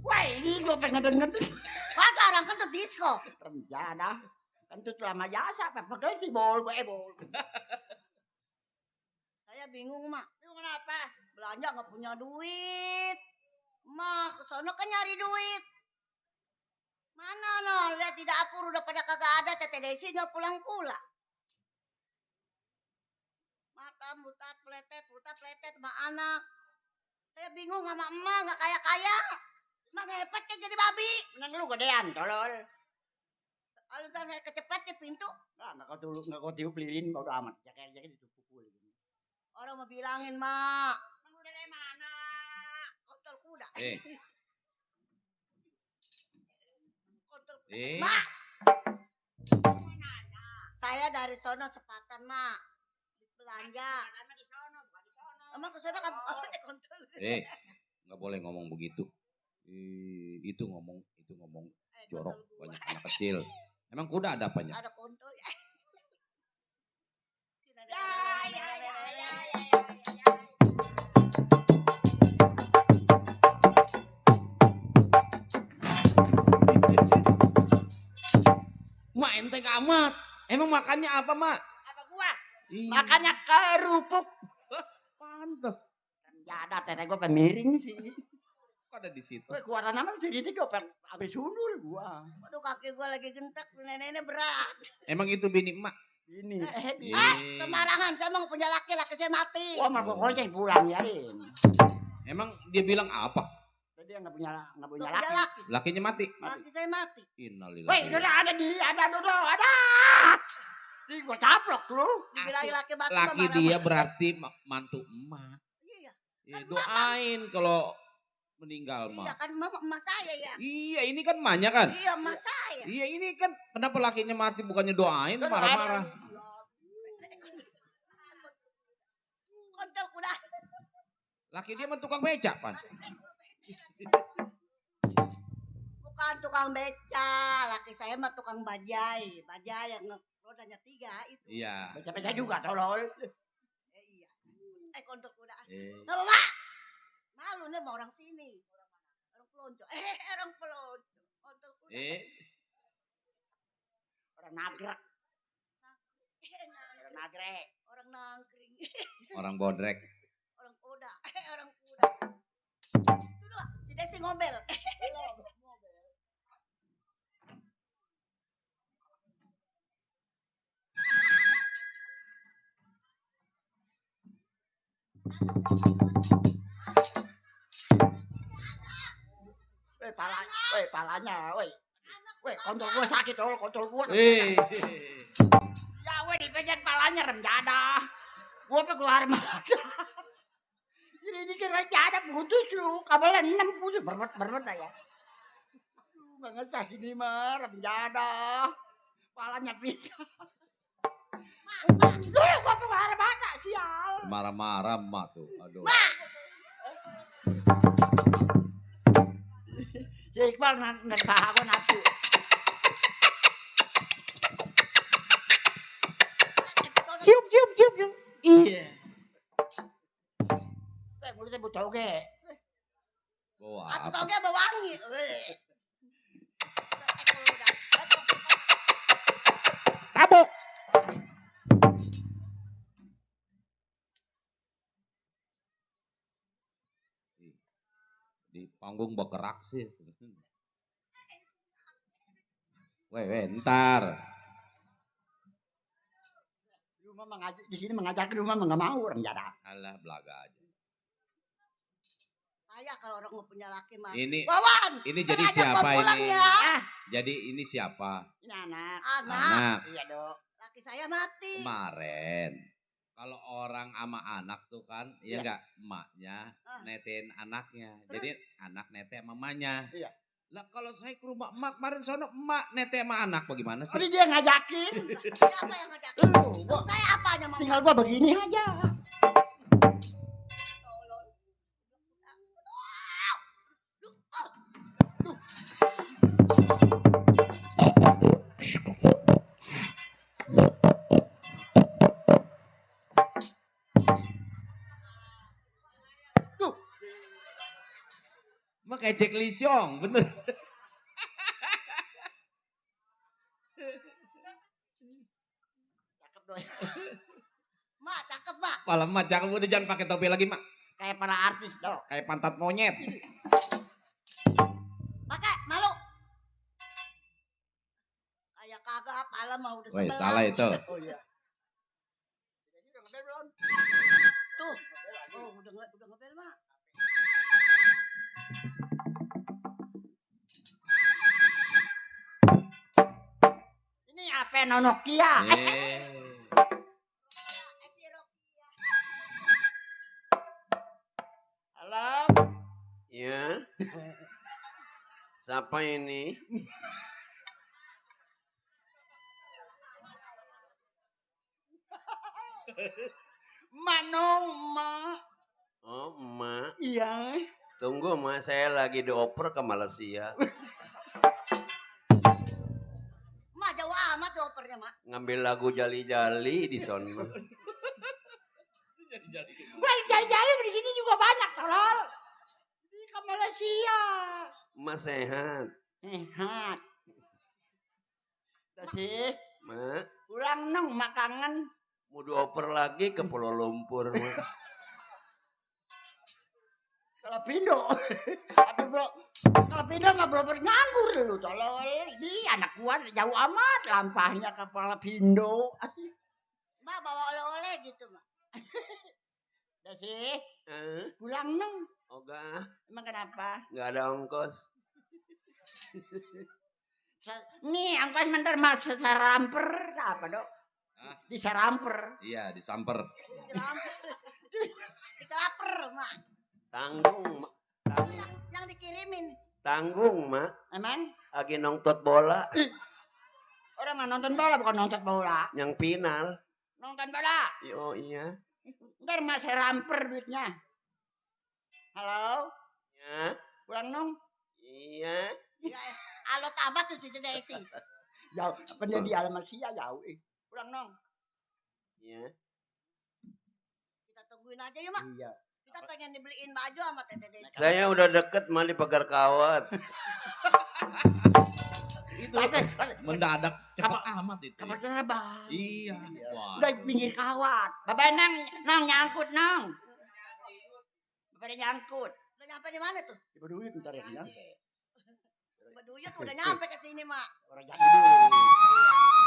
Wah ini gue pengen denger. Masa orang kentut disco? Rencana. Kentut lama jasa. Pakai si bol. Bol. Saya bingung, Mak. Bingung kenapa? Belanja nggak punya duit. Mak, kesono kan nyari duit. Mana no? Lihat di dapur udah pada kagak ada. Tete Desi nggak pulang-pulang. Mata mutat peletet sama anak. Saya bingung sama emak nggak kaya-kaya. Emak ngepet kan jadi babi. Menang lu gedean, tolol. Kalau ntar saya kecepet di pintu. Nggak kau tiup lilin, udah amat. Jaket dipukul. Orang mau bilangin, Mak. Emang udah dari mana? Kontol kuda. Kontol kuda. Mak. Saya dari sono sepatan, Mak. Belanja. Emang ke sono kan kontol. Nggak boleh ngomong begitu. Itu ngomong jorok banyak anak kecil. Emang kuda ada apanya? Ada kontol. Mak ente amat. Emang makannya apa, Mak? Apa gua? Makannya kerupuk. Pantes. Ya ada tete gue pemiring sih. Kok ada di situ? Gue keluaran nama sedikit gue habis sundul gua. Aduh kaki gua lagi gentak, neneknya berat. Emang itu bini emak? Ini. Sembarangan, saya mau punya laki saya mati. Wah, mau pokoknya pulang ya, Rin. Emang dia bilang apa? Dia nggak punya Gua laki. punya laki. Lakinya mati? Laki saya mati. Innalillahi. Woi, udah ada Dodo, ada. Nih gua caplok lu. Dibilangin laki mati. Laki dia berarti mantu emak. Iya. Ya, doain kalau meninggal mah. Iya kan emak saya ya. Iya, ini kan emaknya kan? Iya emak saya. Iya, ini kan kenapa lakinya mati bukannya doain marah-marah. Kontol kuda. Laki dia mah tukang becak, Pan. Bukan tukang beca, laki saya mah tukang bajai. Bajai yang rodanya 3 itu. Iya. Baca-baca juga tolol. Iya. Kontol kuda. Eh. Nah, Mak. Malu nih sama orang sini. Orang pelonco. Orang pelonco. Kontol kuda. Orang nagrek. Orang nagrek. Orang nangkring. Orang bodrek. Orang kuda. Orang kuda. Itu doang. Si Desi ngobel. Palanya, woi. Woi, kontol gua sakit, kontol gua. Ya, woi, dipencet palanya remjada. Gua tuh keluar mata. Ini kira ada putus lu, kabelnya 6 putus, bermet ya. Nggak ngecas ini mah, remjada. Palanya pisah. Lu gua tuh keluar mata, sial. Marah-marah emak tuh, aduh. Si Iqbal nggak tahu aku nafsu. Cium. Iya. Mulutnya bau toge. Bawa Aku apa? toge bau wangi. Tabuk. Di panggung bergerak sih. Weh, ntar. Rumah mengajak di sini mengajar ke rumah nggak mau orang jada. Alah belaga aja. Saya kalau orang mau punya laki mah. Ini Wawan. ini jadi siapa ini? Ya. Jadi ini siapa? Ini anak. Anak. Iya, Dok. Laki saya mati. Kemarin kalau orang ama anak tuh kan, ya enggak emaknya netein anaknya. Terus? Jadi anak nete sama mamanya. Iya. Lah kalau saya ke rumah emak kemarin sono emak nete sama anak bagaimana sih? Ini dia ngajakin. Siapa yang ngajak? Saya apanya mau? Tinggal gua begini aja. Mah kayak Jack Lee Seong, bener. Cakep doi. Mak, cakep, Mak. Malam mah jangan udah jangan pakai topi lagi, Mak. Kayak para artis dong. Kayak pantat monyet. Pakai, malu. Kayak kagak apalah mah udah Woi, sebelah. salah itu. Oh iya. Jadi udah ngebel belum? Tuh. Oh, udah ngebel, Mak. Ini apa Nokia? Halo. Ya. Siapa ini? Manong, Ma. Oh, emak. Iya. Tunggu, emak. Saya lagi dioper ke Malaysia. Mak, jauh amat tuh opernya, Mak. Ngambil lagu jali-jali di sono. Wah, jali-jali di sini juga banyak, tolol. Di ke Malaysia. Emak sehat. Sehat. Udah sih. Mak, Pulang nong, mak kangen. mau dioper lagi ke Pulau Lumpur, Mak. Kalau Pindo. Aduh, bro. Kalau Pindo nggak belum nganggur lu, tolol. Di anak gua jauh amat lampahnya ke Pulau Pindo. Mak bawa oleh-oleh gitu, Mak. Udah sih. Pulang nong. Oga, Emang kenapa? nggak ada ongkos. Nih, angkos bentar mas saramper apa dok? Hah? Di saramper. Iya, disamper. Dikelaper, Mak. Tanggung, Mak. Yang dikirimin. Tanggung, Mak. Emang Lagi nonton bola. orang nggak nonton bola bukan nonton bola. Yang final. Nonton bola. Oh iya. Ntar mas saramper duitnya. Halo, Ya. pulang nong. Iya. Ya, alo tabat tuh si Desi. Jauh, apa dia di alamat sia jauh. Pulang nong. Iya. Kita tungguin aja yuk, Mak. Iya. Kita pengen dibeliin baju sama Tete Desi. Saya udah deket mah di Pagar Kawat. Itu mendadak cepat amat itu. Kapal terbang. Iya. Wah. Udah pinggir kawat. Bapak nong nyangkut nong. Bapak nyangkut. Udah nyampe di mana tuh? Ibu duit ntar ya nyampe. Beduyut udah nyampe ke sini, Mak. Orang jadi dulu.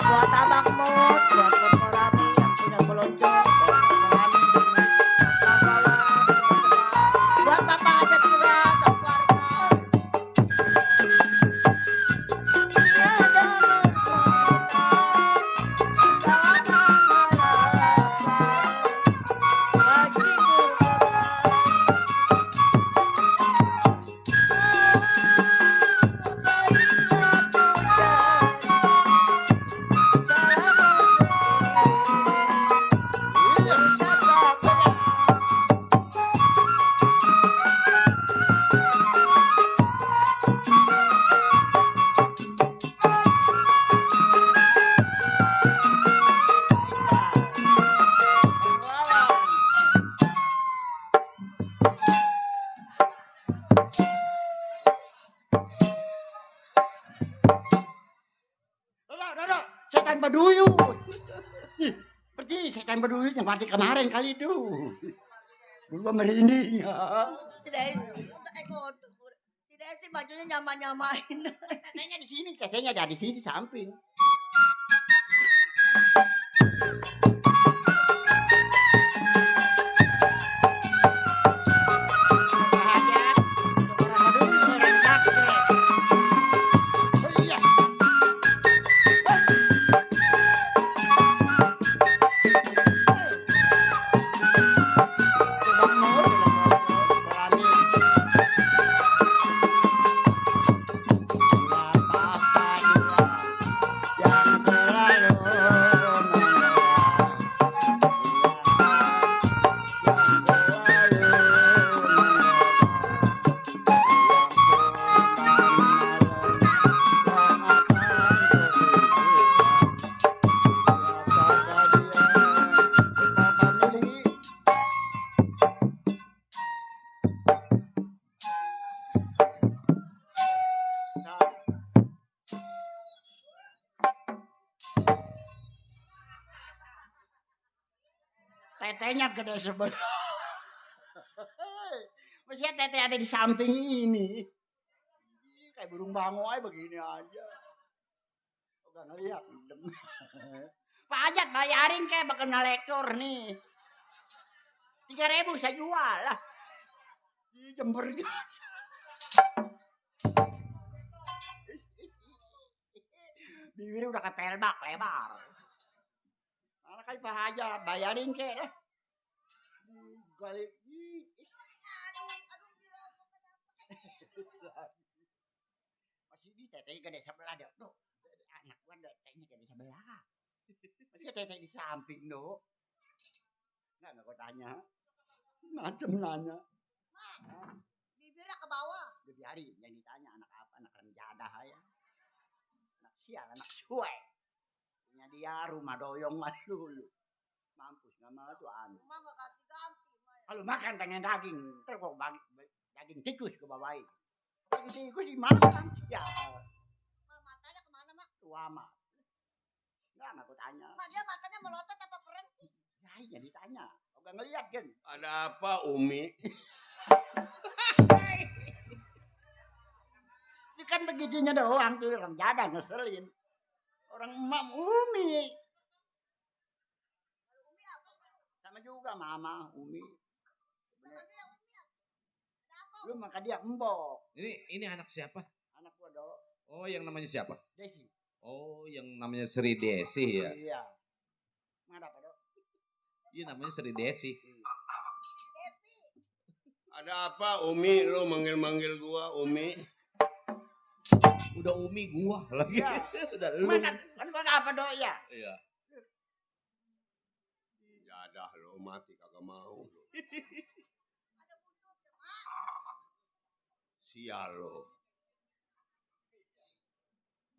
Buat abang Mut, buat korporabi yang punya melonjol, buat bapak hajat juga, keluarga. Tiada Setan beduyut. Ih, seperti setan beduyut yang party kemarin kali itu. Dulu merinding. Si Desi bajunya nyama-nyamain. Katanya di sini, katanya ada di sini samping. Ya Tetenya gede sebelah. Mestinya tete ada di samping ini. Kayak burung bango aja begini aja. Udah ngeliat. Pak Ajat bayarin kayak bakal lektor nih. 3.000 saya jual lah. Di Jember. Bibirnya udah kayak pelbak lebar. Mana kali Pak Ajat bayarin kayak lah. Kali masih di tetenya gede sebelah deh. Tuh, anak gua tetenya gede sebelah. Masih tete di samping do. Enggak gua tanya. Macem nanya. Bibirnya ke bawah. Udah biarin yang ditanya anak apa, anak renjadah ya. Anak sial, anak cuek. Punya dia rumah doyong mah dulu. Mampus nggak mau tuh anu. Rumah nggak ganti-ganti. Kalau makan pengen daging, terus kok bagi daging tikus ke bawain. Daging tikus dimakan sial. Mak, matanya kemana, Mak? Tua amat. Enggak aku tanya. Mak, dia matanya melotot apa keren sih? Ya ditanya. Enggak ngeliat kan. Ada apa Umi? Itu kan begitunya doang tuh orang jada ngeselin. Orang emak Umi. Umi apa? Sama juga mama Umi. Namanya yang Umi apa? Ada apa? Lu maka dia embok. Ini anak siapa? Anak gua do. Oh, yang namanya siapa? Desi. Oh, yang namanya Sri Desi ya. Iya. Mana apa do? Iya, namanya Sri Desi. Depi. Ada apa Umi? Lu manggil-manggil gua Umi? Udah Umi gua lagi. Iya. Udah lu. Kan gua apa do ya? Iya. Jadah lo mati kagak mau. Ada buntutnya, Mak. Sial lo.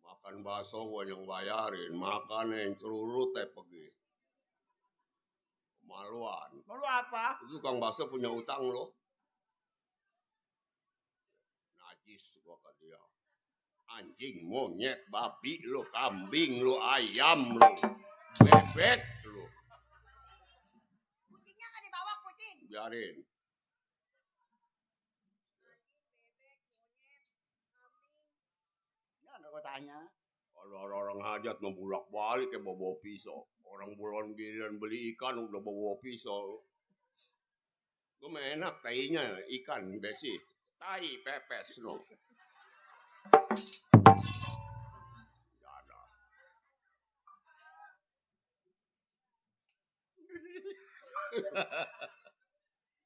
Makan bakso gua yang bayarin, makan yang curut pergi. Kemaluan. Mau lu apa? Itu Kang Bakso punya utang lo. Najis gua ke dia. Anjing, monyet, babi lo, kambing lo, ayam lo, bebek lo. Kucingnya nggak dibawa kucing. Biarin. Anjing, bebek, monyet, kambing. Ya enggak gua tanya. Kalau orang hajat mau bolak balik kayak bawa pisau. Orang bulan giliran beli ikan udah bawa pisau. Gue mah enak tainya ikan besi. Tai pepes lo. Ya ada.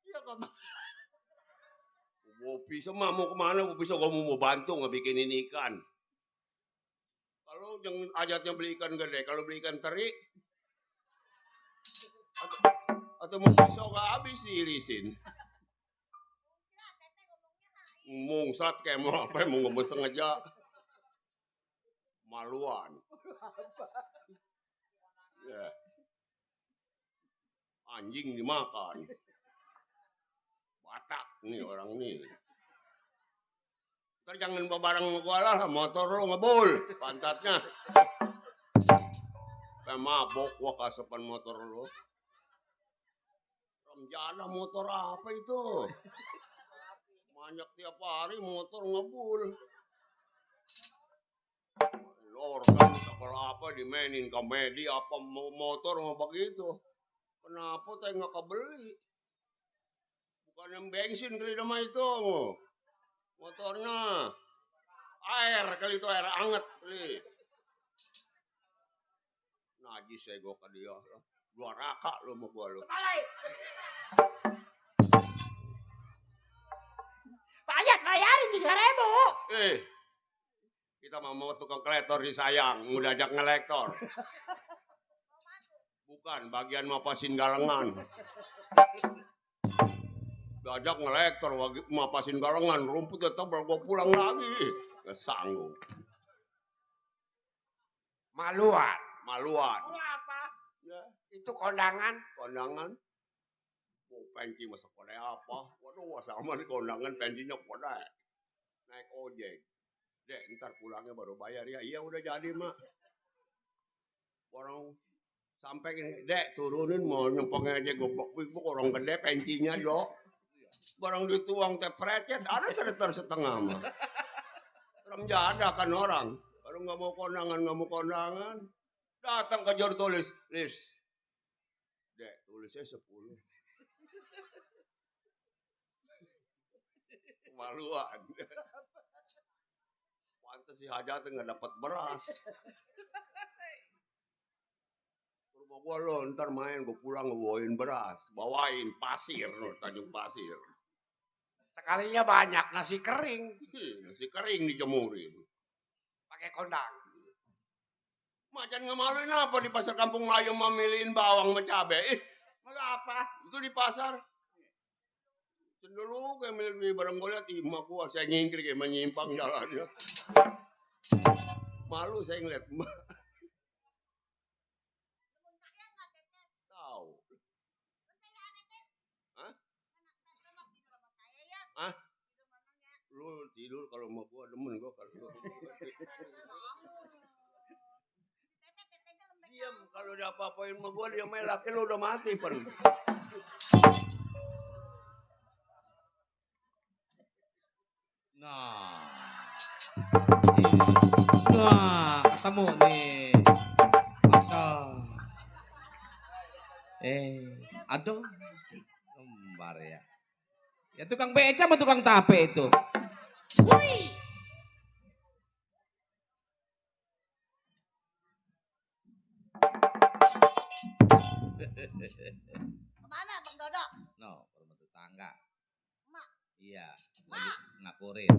Iya kok mah. Bawa pisau mah mau kemana? Bawa pisau gue mau bantu ngebikinin ikan. Kalau yang hajatnya beli ikan gede, kalau beli ikan teri atau mau pisau gak habis diirisin. Kira tete ngomongnya Mungsat kayak mau apa mau ngemes sengaja. Maluan. Ya. Anjing dimakan. Batak nih orang nih. Ntar jangan bawa barang sama gua lah, motor lo ngebul pantatnya. Kayak mabok gua kasepan motor lo. Remjana motor apa itu? Banyak tiap hari motor ngebul. Organ kalau apa dimainin komedi apa motor mau begitu. Kenapa teh nggak kebeli? Bukan yang bensin kali nama itu. Motornya air kali itu air anget kali. Najis saya gua ke dia. Dua raka lo sama gua lo. Kepalai. Pak Ajat bayarin 3.000. Kita mau tukang kolektor disayang, mau diajak ngelektor. Bukan, bagian mapasin galengan. Diajak ngelektor, mapasin galengan, rumput tetap gua pulang lagi. Nggak sanggup. Maluan. Maluan. Lu apa? Ya, Itu kondangan. kondangan. Mau pensi masa kodai apa? Waduh, sama nih kondangan pensinya kodai. Naik ojek. Dek, ntar pulangnya baru bayar ya. Iya udah jadi mak. Orang Sampai gini, dek turunin mau nyempong aja gobok orang gede pencinya dok. Barang dituang teh precet, ada setengah mah. Orang jada kan orang. Kalau nggak mau kondangan. Datang ke jor tulis, list. Dek, tulisnya 10. Kemaluan. Pantes si hajat nggak dapat beras. Rumah gua lo ntar main gue pulang ngebawain beras, bawain pasir, Tanjung Pasir. Sekalinya banyak nasi kering Nasi kering dijemurin. pakai kondang. Macan ngemaluin apa di pasar Kampung Melayu memilihin bawang sama cabe? Malu apa? Itu di pasar. Cenderung kayak milih barang gue liat, emak gua saya nyingkir kayak menyimpang jalannya. Malu saya ngeliat emak. Tahu. Hah? Hah? Lu tidur kalau emak gua demen gua kalau lu. Diam kalau dia apa-apain emak gua dia main laki lu udah mati pen. Nah, ketemu nih. Aduh, lembar ya. Ya tukang beca sama tukang tape itu. Kemana Bang Dodo? No, rumah tetangga. Mak. Iya, Mak. lagi ngapurin.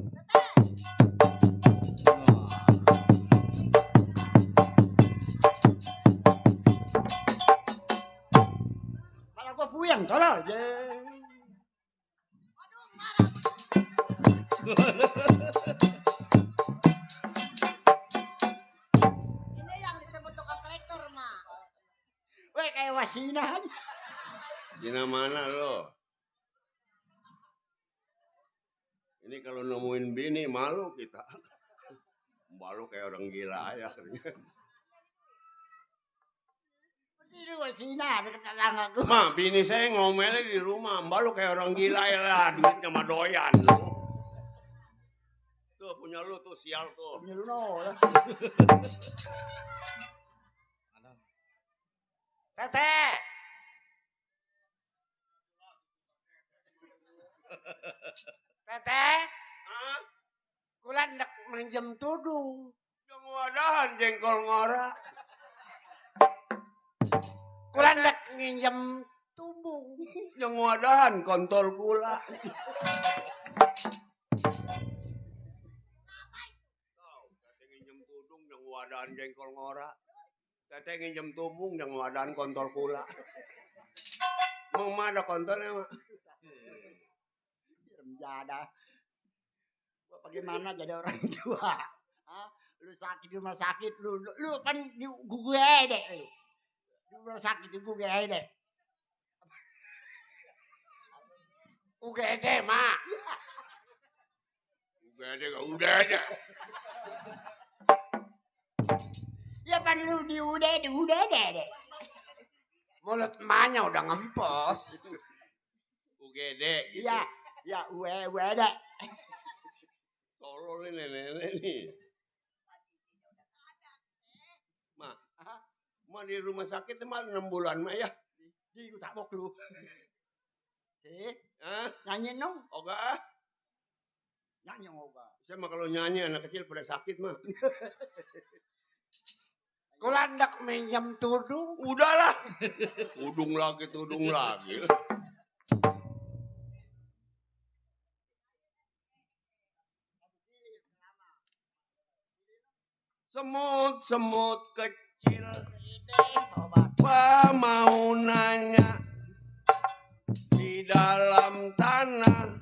Malah gua puyeng tolol. Aduh, marah. Ini yang disebut tukang traktor, Mak. Weh kayak wasina aja. Cina mana lo? Ini kalau nemuin bini malu kita. Malu kayak orang gila ya. Seperti itu wasina dekat tetangga gua. Ma, bini saya ngomelnya di rumah. Malu kayak orang gila ya lah. Duitnya mah doyan. Tuh punya lu tuh sial tuh. Punya lu no lah. Tete, Tete, Hah? kula ndak minjem tudung. Yang wadahan jengkol ngora. Kula ndak nginjem tumbung. Yang wadahan kontol kula. Tete nginjem tudung yang wadahan jengkol ngora. Tete nginjem tumbung yang wadahan kontol kula. Mau mah ada kontolnya mah. Jada. Gua bagaimana jadi orang tua? Hah? Lu sakit di rumah sakit lu kan di gue deh lu. Di rumah sakit di gue deh. UGD, Mak. Udah aja. Ya pan lu di udah deh. Mulut emaknya udah ngempos. UGD gitu. Iya, ya uwe deh. Tolol ini nenek nih. Ma di rumah sakit mah 6 bulan mah ya. Di gua tabok lu. Si, Hah? nyanyi dong. Oga ah. Nyanyi oga. Saya mah kalau nyanyi anak kecil pada sakit mah. Kula ndak minjem tudung. Udahlah. Tudung lagi. Semut kecil. Apa mau nanya di dalam tanah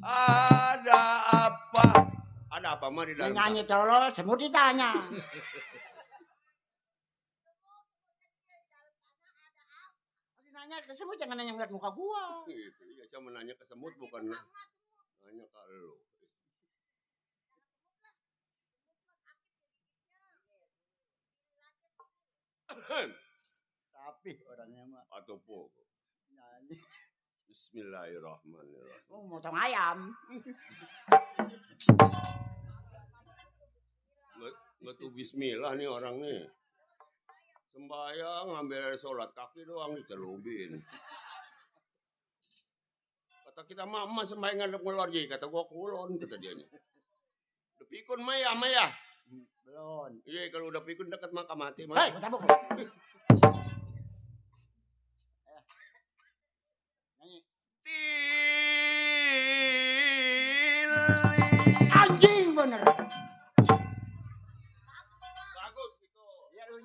ada apa? Ada apa mah di dalam tanah? Nyanyi tolol semut ditanya. Nanya ke semut jangan nanya ngeliat muka gua. Gitu. Ya, saya menanya ke semut bukan nanya ke lu. Tapi orangnya mah Atau po. nyanyi. Bismillahirrahmanirrahim. Oh, motong ayam. Nggak tuh bismillah nih orang nih. Sembayang ngambil sholat kaki doang dicelubin. Kata kita mama sembayang ngadep ngelor jadi kata gua kulon kata dia nih. Udah pikun Maya. Belum. Iya kalau udah pikun dekat maka mati Hei, mah. cabuk. Nyanyi. Anjing bener. Bagus itu. Ya lu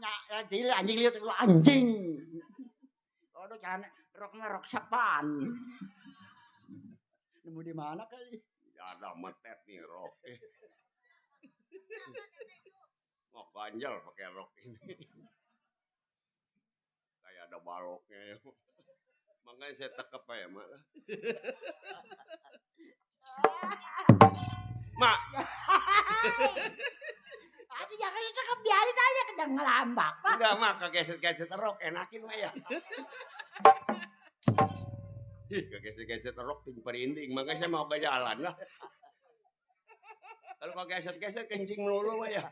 anjing lihat lu anjing. Aduh jangan rok sapan. Nemu di mana kali? Ya ada metet nih rok. Mau ganjal pakai rok ini. Kayak ada baloknya ya. Makanya saya tekep ya mak. Mak. Aduh jangan cakep biarin aja kedang ngelambak. Enggak mak kegeset-geset rok enakin mah ya. Ih kegeset-geset rok ting perinding. Makanya saya mau ke jalan lah. Kalau kegeset-geset kencing melulu mah ya.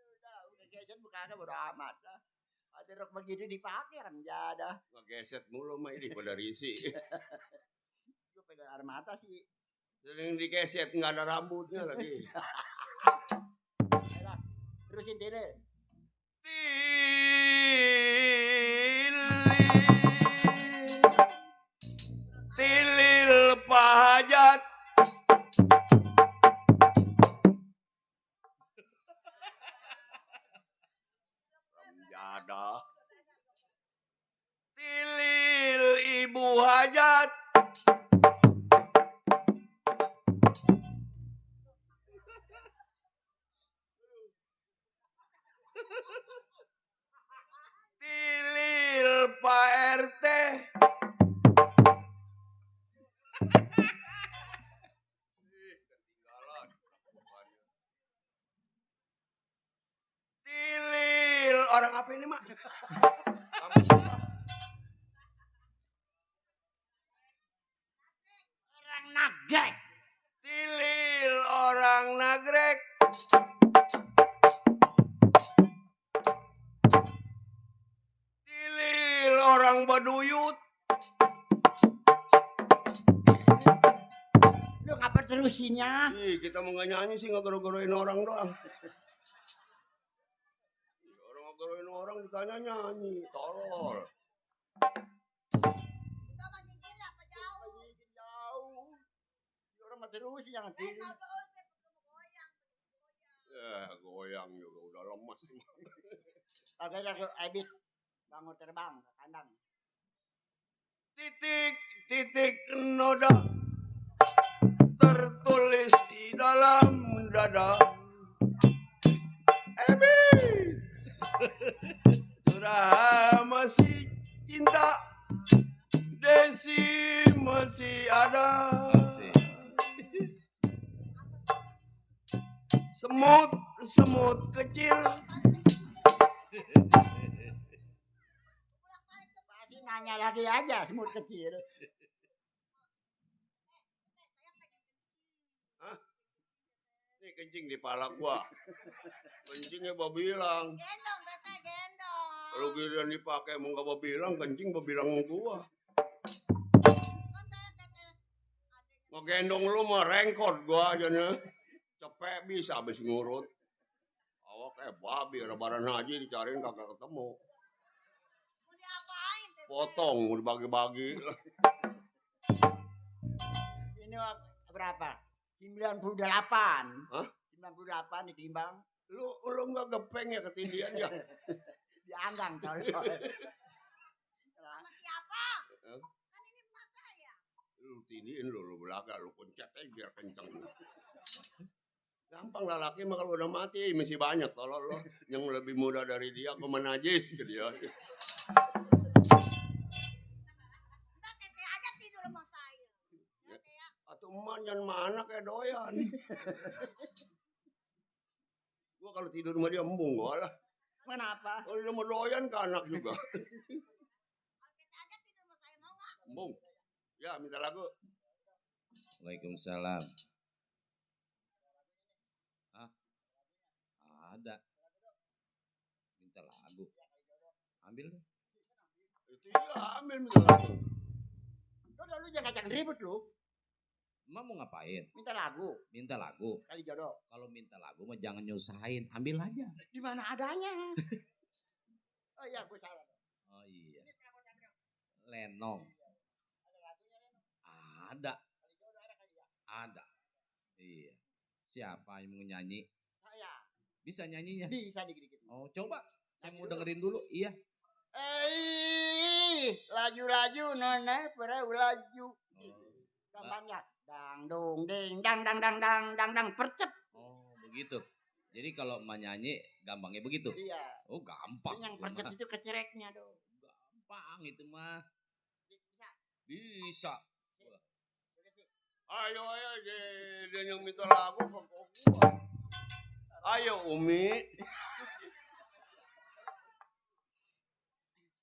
Udah geset bukannya bodo amat lah. Ada rok begitu dipakai kan jada. Kegeset mulu mah ini pada risi. Gue pegang air mata sih. Sering dikeset nggak ada rambutnya lagi. Ayolah, terusin deh. Tilil pahajat. Ramjada. Tilil ibu hajat. Tilil Pak RT. Ketinggalan. Tilil orang apa ini mak? Orang nagrek. Tilil orang nagrek. Tilil orang baduyut. Lu ngapa terusinnya? Ih, kita mau nggak nyanyi sih nggak goro-goroin orang doang. Orang goroin orang ditanya nyanyi, tolol. Kita mah nyingkir apa jauh. Jauh. Orang mah terusin jangan tiru. Tahu dong, dia goyang. Goyang juga udah lemas. Tapi aku Ebit bangun terbang ke kandang. Titik noda tertulis di dalam dada. Ebi sudah masih cinta. Desi masih ada. Semut kecil. Pasti nanya lagi aja semut kecil. Ini kencing di pala gua. Kencingnya gua bilang. Gendong, teteh, gendong. Kalau giliran dipakai mau gak gua bilang, kencing gua bilang gua. Kan saya teteh. Adanya Mau gendong lu mau rengkot gua aja nih. Cepet bisa habis ngurut. Awak kayak babi, lebaran haji dicariin kagak ketemu. mau diapain, teteh? Potong, mau dibagi-bagi. Ini berapa? 98. Hah? 98 ditimbang Lu nggak gepeng ya ketindian ya? dianggang tolol. Sama siapa? Hah? Kan ini emas saya. Lu tindiin lu belaga, lu pencet aja biar kenceng. Gampang lah laki mah kalau udah mati masih banyak tolol lo. Yang lebih muda dari dia aku menajis ke dia. Entar teteh aja tidur sama saya. Ya, teh ya. Atau emak jangan mana kayak doyan. Gua kalau tidur sama dia embung gua lah. Kenapa? Kalau udah mau doyan ke anak juga. Ada tidur sama saya mau nggak? Bung. Ya, minta lagu. Waalaikumsalam. Hah? Ada. Minta lagu. Ambil deh. Itu ya, ambil minta lagu. Lu jangan ribut lu. Emak mau ngapain? Minta lagu. Minta lagu. Kali jodoh. Kalau minta lagu mah jangan nyusahin. Ambil aja. Di mana adanya? Oh iya, gue salah. Oh iya. Lenong. Ada. Ada. Iya. Siapa yang mau nyanyi? Saya Bisa nyanyinya? bisa dikit-dikit. Oh, coba. Saya mau dengerin dulu. Iya. Laju-laju nona perahu laju. Oh, Gampangnya. Dang dong ding dang dang dang dang dang dang percep. oh begitu. Jadi kalau emak nyanyi gampangnya begitu. Iya. Oh, gampang. Yang itu percep mah. itu kecereknya dong. Gampang itu mah. Bisa. Bisa. Ayo, dia yang minta lagu kok gua. Ayo, Umi.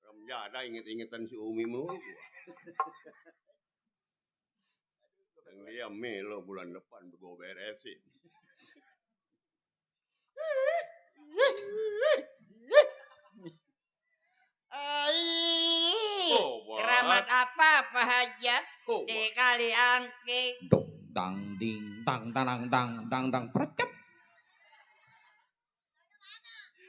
Ramjada inget-ingetan si Umi mulu gua. Yang dia melo bulan depan gua beresin. Oh, Keramat apa Pak Haja Oh, di kali angke. Dong dang ding dang dang dang dang dang percep.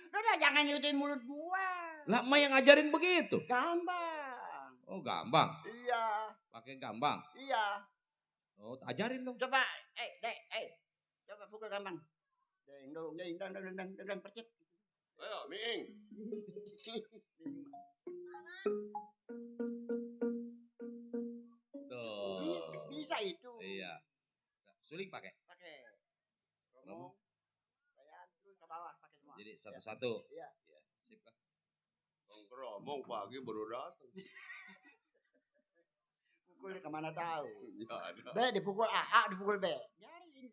Udah jangan nyutin mulut gua. Lah emak yang ngajarin begitu. Gampang. Oh, gampang. Iya, Pakai gampang. iya. Oh, ajarin dong. Coba, coba pukul gampang. Deng dong, deng dang dang dang dang dang percep. ayo, Ming. Tuh. Bisa itu. Iya. Suling pakai. Pakai. Ngomong. Ngomong. Kayak terus ke bawah pakai semua. Jadi satu-satu. Iya. Iya. Sip lah. Bang Keromong pagi baru datang. Pukul kemana tahu. Ya ada. B dipukul A dipukul B. Biarin.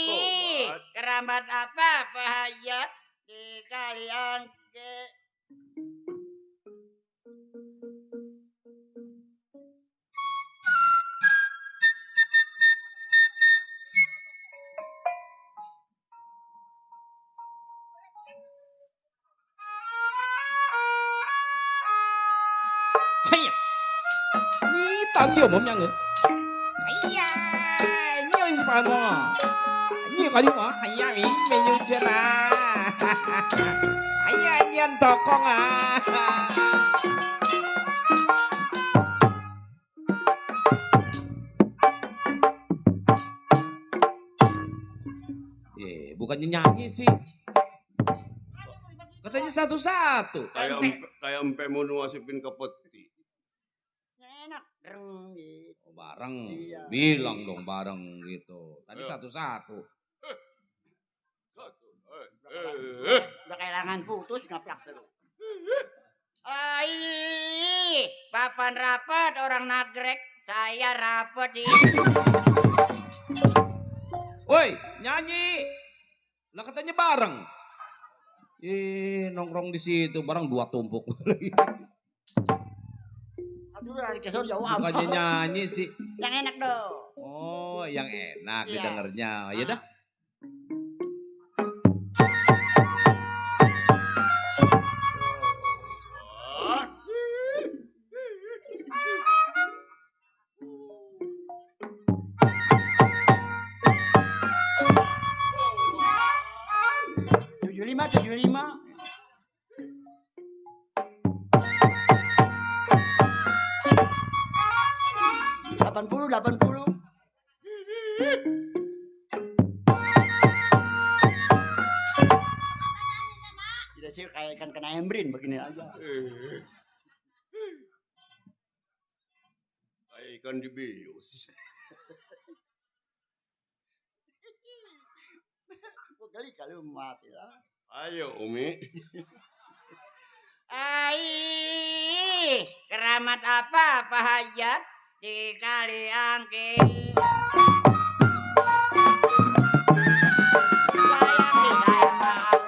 Tobat. Keramat apa Pak Haja di kali angke. Haiya. Ni tahu umumnya nggak? Iya. Ini yang siapa Ini kali mah. Haiya mi menu cerah. Haiya nyan tokong bukannya nyanyi sih. Katanya satu-satu. Kayak empe mau ngasipin ke peti. Yang enak. Dereng gitu. Oh, bareng. Iya. Bilang dong bareng gitu. Tadi Ayo. satu-satu. Satu. Udah kehilangan putus ngaplak terus. Papan rapat orang nagrek, saya rapat di. Woi, nyanyi. Lah katanya bareng. Nongkrong di situ bareng dua tumpuk. Aduh dari kesel jauh Bukannya amat. nyanyi sih. Yang enak dong. Oh, yang enak Iya. didengarnya. Ya dah. Tujuh lima. 80. Tidak sih kayak ikan kena embrin begini aja. Kayak ikan dibius. Kali kalau mati lah. Ayo Umi. Keramat apa Pak Hajat di kali angke. Sayang di sayang maaf.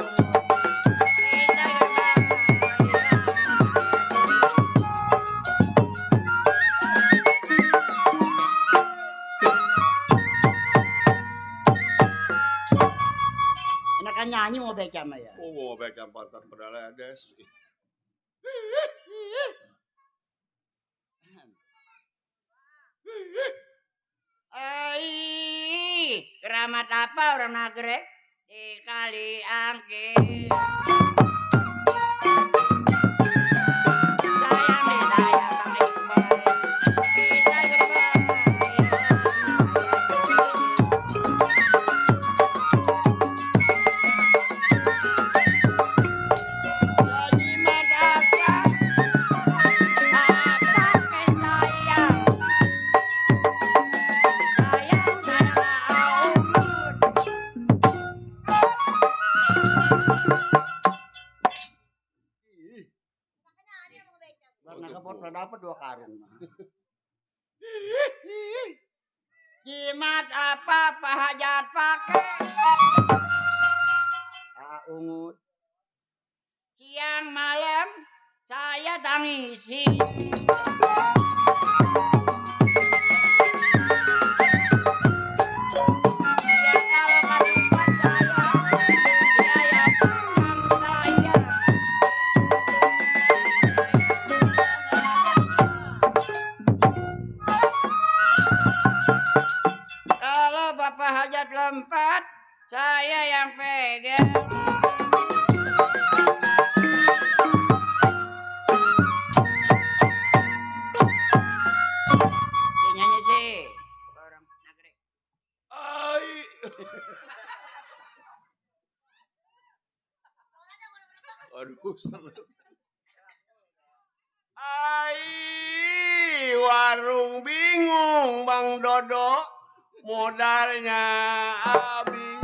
Enakan nyanyi mau baca mah ya. Oh, baca pantat pedaledes. Keramat apa orang nagrek di kali angke. Sayang deh sayang Bang Iqbal. Kita gerbang. Jimat apa? Apa penyayang? Sayang adalah umur. Nyari emang beca. Karena kebot pernah dapat 2 karung. Jimat apa Pak Hajat pakai? Ungut. Siang malam saya tangisi. Ya kalau kasihan saya pandang saya. Kalau Bapak Hajat lompat, saya yang pegang. Dia nyanyi sih. Orang nagrek. Ai. Aduh, seru. Ai, warung bingung Bang Dodo, modalnya habis.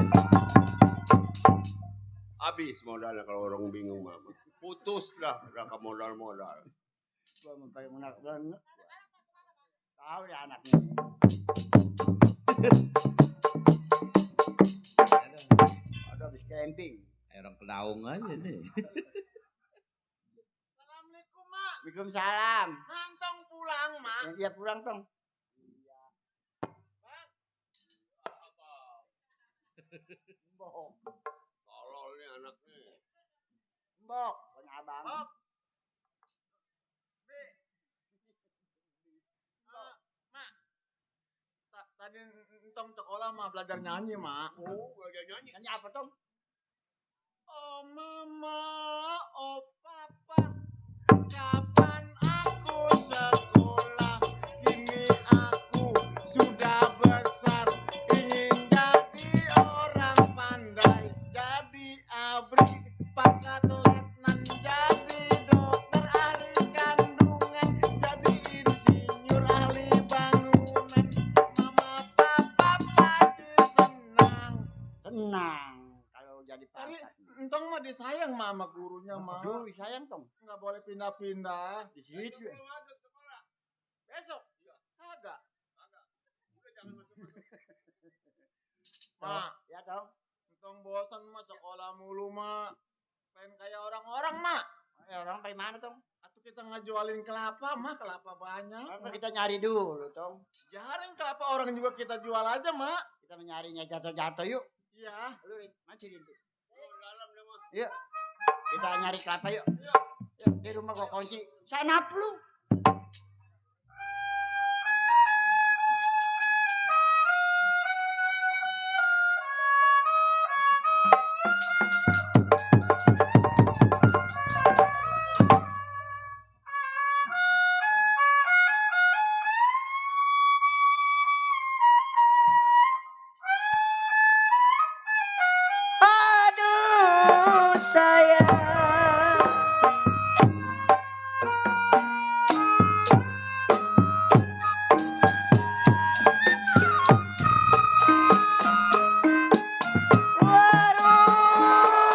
Habis modalnya kalau warung bingung mah. Putus dah ke modal-modal. Gua mau pakai menak banget. Tahu ya anaknya. Ada habis camping. Orang kedaung aja nih. Assalamualaikum, Mak. Waalaikumsalam. Mantong pulang, Mak. Dia pulang tong. Mbok, Tolol nih anaknya. mbok, punya abang. Mbok. Tadi entong sekolah mah belajar nyanyi, Mak. Oh, gak nyanyi. Nyanyi apa tong? Oh mama, oh papa, kapan aku sekolah? Kini aku sudah besar, ingin jadi orang pandai, jadi abri, pangkat letnan, jadi dokter ahli kandungan, jadi insinyur ahli bangunan. Mama papa pasti senang. Senang kalau jadi Tadi pangkat. entong mah disayang mama gurunya mah. Aduh, sayang tong. Nggak boleh pindah-pindah. Di situ. ya. Masuk sekolah. Besok? Kagak. Udah jangan masuk. Mak, Ya tong. entong bosan mah sekolah mulu mah. Pengen kayak orang-orang mah. Orang pakai mana tong? Atau kita ngejualin kelapa mah, kelapa banyak. Apa kita nyari dulu tong? Jarang kelapa orang juga kita jual aja mak. Kita menyarinya jatuh-jatuh yuk. Iya. Lu mancing itu. Oh, dalam dia mah. Yuk. Kita nyari kelapa yuk. Yuk, di rumah gua kunci. Sana lu. Aduh sayang. Warung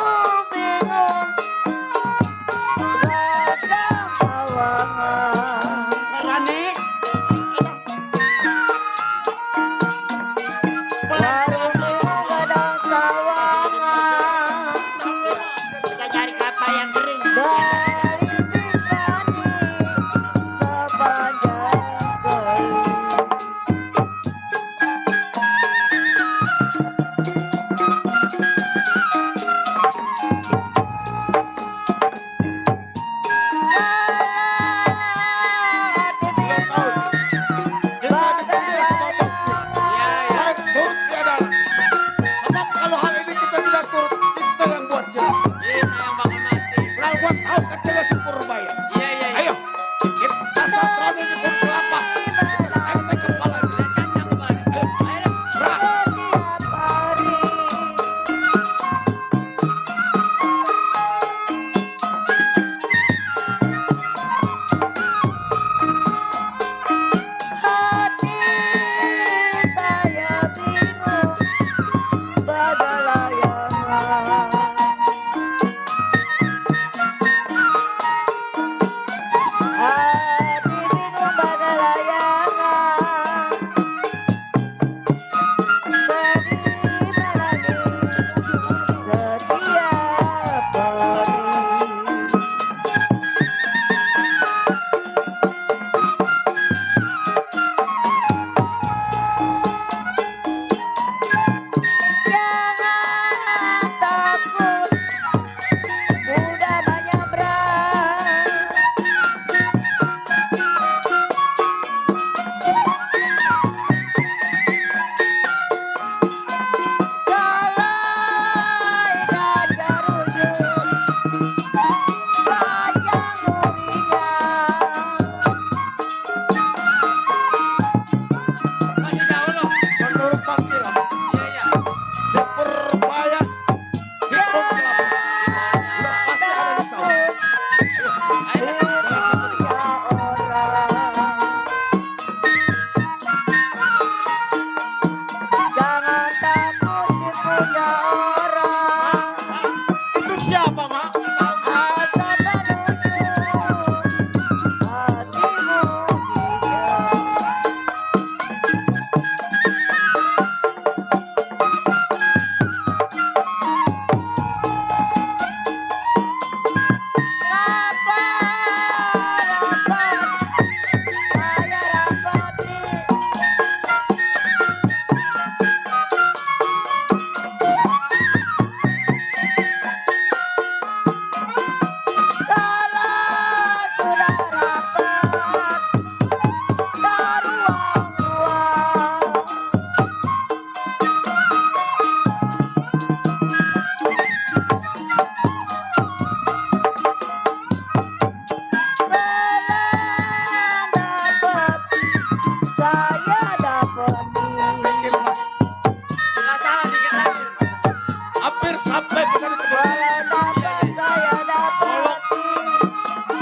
bisa di kebun. Walau dapat saya dapat.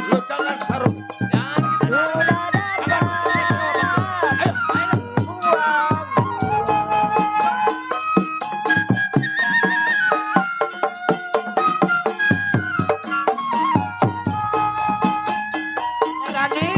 Lu jangan sarung. Sudah dapat. Buang. Rani,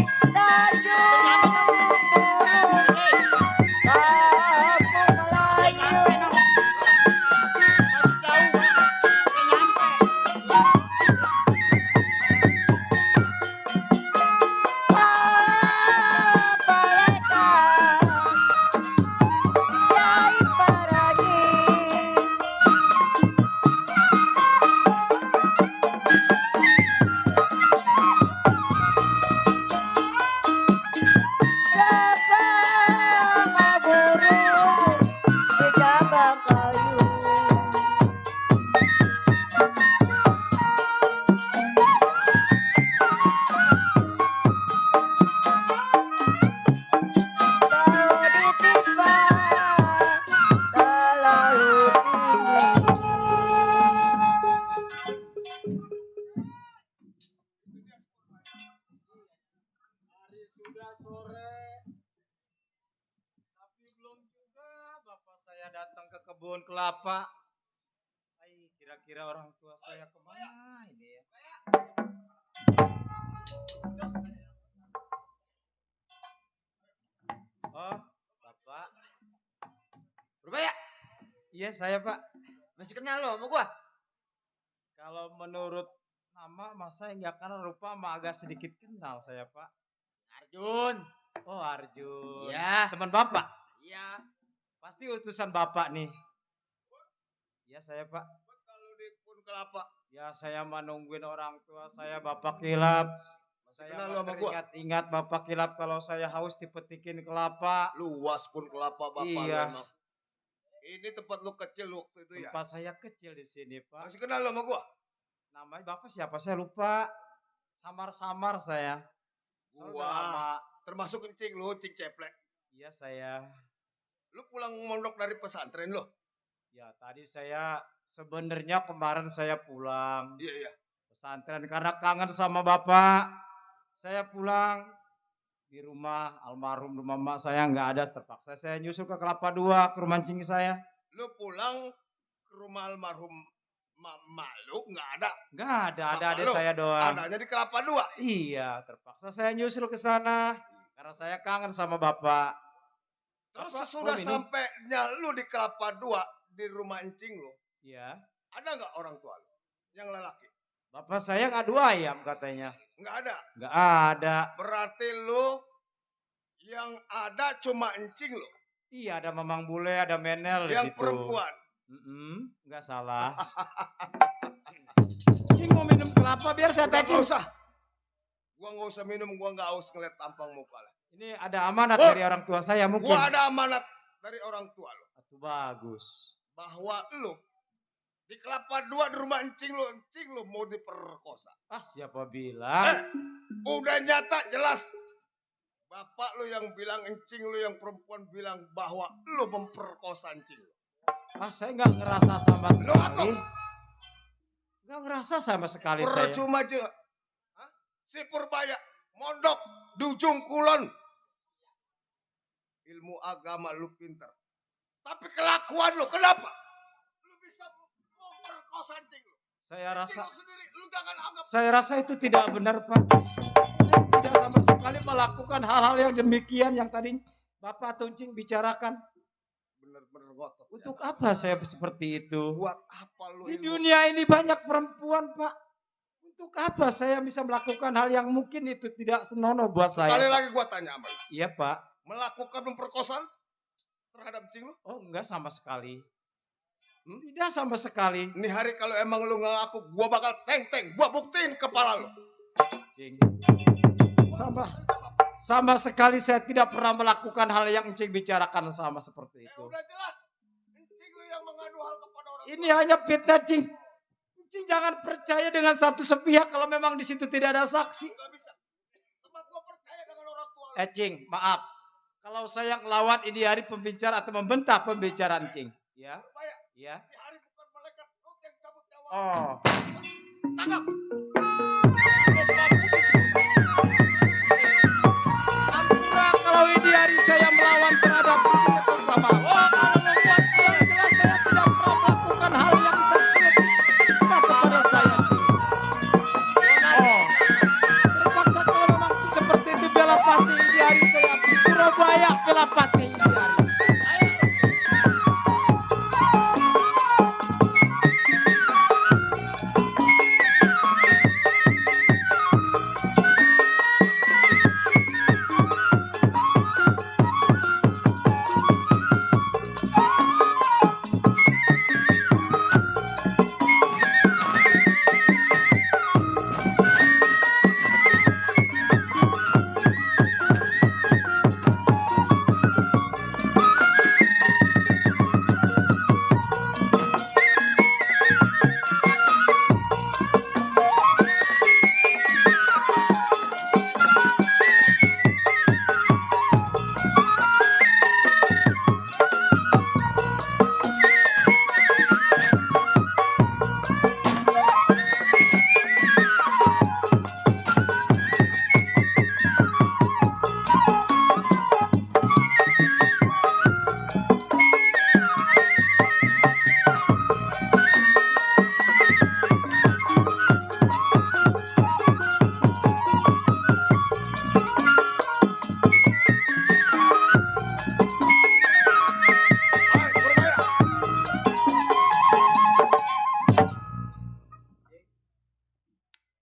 Sudah sore, tapi belum juga bapak saya datang ke kebun kelapa. Ay, kira-kira orang tua saya kemana ini ya? Oh, bapak. Berbaya. Iya saya pak. Masih kenal lo sama gua? Kalau menurut nama, mas saya nggak kenal, rupa mah agak sedikit kenal saya pak. Arjun. Oh Arjun. Iya. Teman bapak. Iya. Pasti utusan bapak nih. Iya saya pak. Kalau di kebun kelapa. Ya saya mah nungguin orang tua saya bapak kilap. Saya kenal mah lu sama gua? teringat-ingat bapak kilap kalau saya haus dipetikin kelapa. Luas pun kelapa bapak lu Iya. emang. Ini tempat lu kecil waktu itu ya. Tempat saya kecil di sini pak. Masih kenal lu sama gua? Namanya bapak siapa saya lupa. Samar-samar saya. Soalnya udah lama. Wah, termasuk kencing lu, cing ceplek. Iya saya. Lu pulang mondok dari pesantren lu? Ya tadi saya sebenarnya kemarin saya pulang Iya, iya. pesantren karena kangen sama bapak. Saya pulang di rumah almarhum rumah mak saya nggak ada, terpaksa saya nyusul ke Kelapa Dua ke rumah mancing saya. Lu pulang ke rumah almarhum mama lu nggak ada. Nggak ada Bapak adik lu? saya doang. Adanya di Kelapa Dua. Iya, terpaksa saya nyusul ke sana karena saya kangen sama bapak. Terus Apa? sesudah Mau minum? sampainya lu di Kelapa Dua di rumah encing lu, Iya, ada nggak orang tua lu yang lelaki? bapak saya ngadu ayam katanya. Nggak ada. Nggak ada. Berarti lu yang ada cuma encing lu, Iya, ada Mamang Bule, ada Menel di yang situ. perempuan. Nggak salah. Cing mau minum kelapa biar saya Udah tekin. nggak usah. Gua nggak usah minum, gua nggak haus ngeliat tampang muka lah. Ini ada amanat Oh, dari orang tua saya mungkin. Gua ada amanat dari orang tua lu Itu bagus. bahwa lu di Kelapa Dua di rumah encing lu mau diperkosa. Ah, siapa bilang? Udah nyata jelas. Bapak lu yang bilang encing lu yang perempuan bilang bahwa lu memperkosa encing lu. Ah, saya nggak ngerasa sama Lu sekali. ngaku? Nggak ngerasa sama sekali saya. Percuma aja. Hah? Si Purbaya mondok di ujung kulon. Ilmu agama lu pinter. Tapi kelakuan lu kenapa? Lu bisa memperkosa encing lu. Saya rasa Encing lu sendiri lu jangan anggap. Saya rasa itu tidak benar, Pak. Saya tidak sama sekali melakukan hal-hal yang demikian yang tadi Bapak Tuncing bicarakan. Bener-bener ngotot. Untuk apa saya seperti itu? Buat apa lu Di ilmu? dunia ini banyak perempuan, Pak. Untuk apa saya bisa melakukan hal yang mungkin itu tidak senonoh buat Sekali saya? Pak? lagi gua tanya sama lu. Iya, Pak. Melakukan pemerkosaan terhadap encing lu? Oh, enggak sama sekali. Tidak sama sekali. Ini hari kalau emang lu nggak ngaku, gua bakal teng-teng. Gua buktiin kepala lu. Cing. Sama sekali saya tidak pernah melakukan hal yang Encing bicarakan sama seperti Ya itu. udah jelas. Encing lu yang mengadu hal kepada orang Ini hanya fitnah, Cing. Cing jangan percaya dengan satu sepihak kalau memang di situ tidak ada saksi. Gak bisa. Sebab gua percaya dengan orang tua lu. Cing, maaf. Kalau saya ngelawan ini hari pembicara atau membantah pembicaraan Cing. Ya, Supaya ya. di hari bukan malaikat, lu yang cabut nyawa Oh, Tangkap. ampura kalau ini hari saya melawan terhadap kucing itu sama. Oh, kalau membuat yang jelas saya tidak pernah melakukan hal yang tersulit kepada saya. Oh, terpaksa kalau memang seperti itu bela pati ini hari saya Surabaya bela pati ini hari.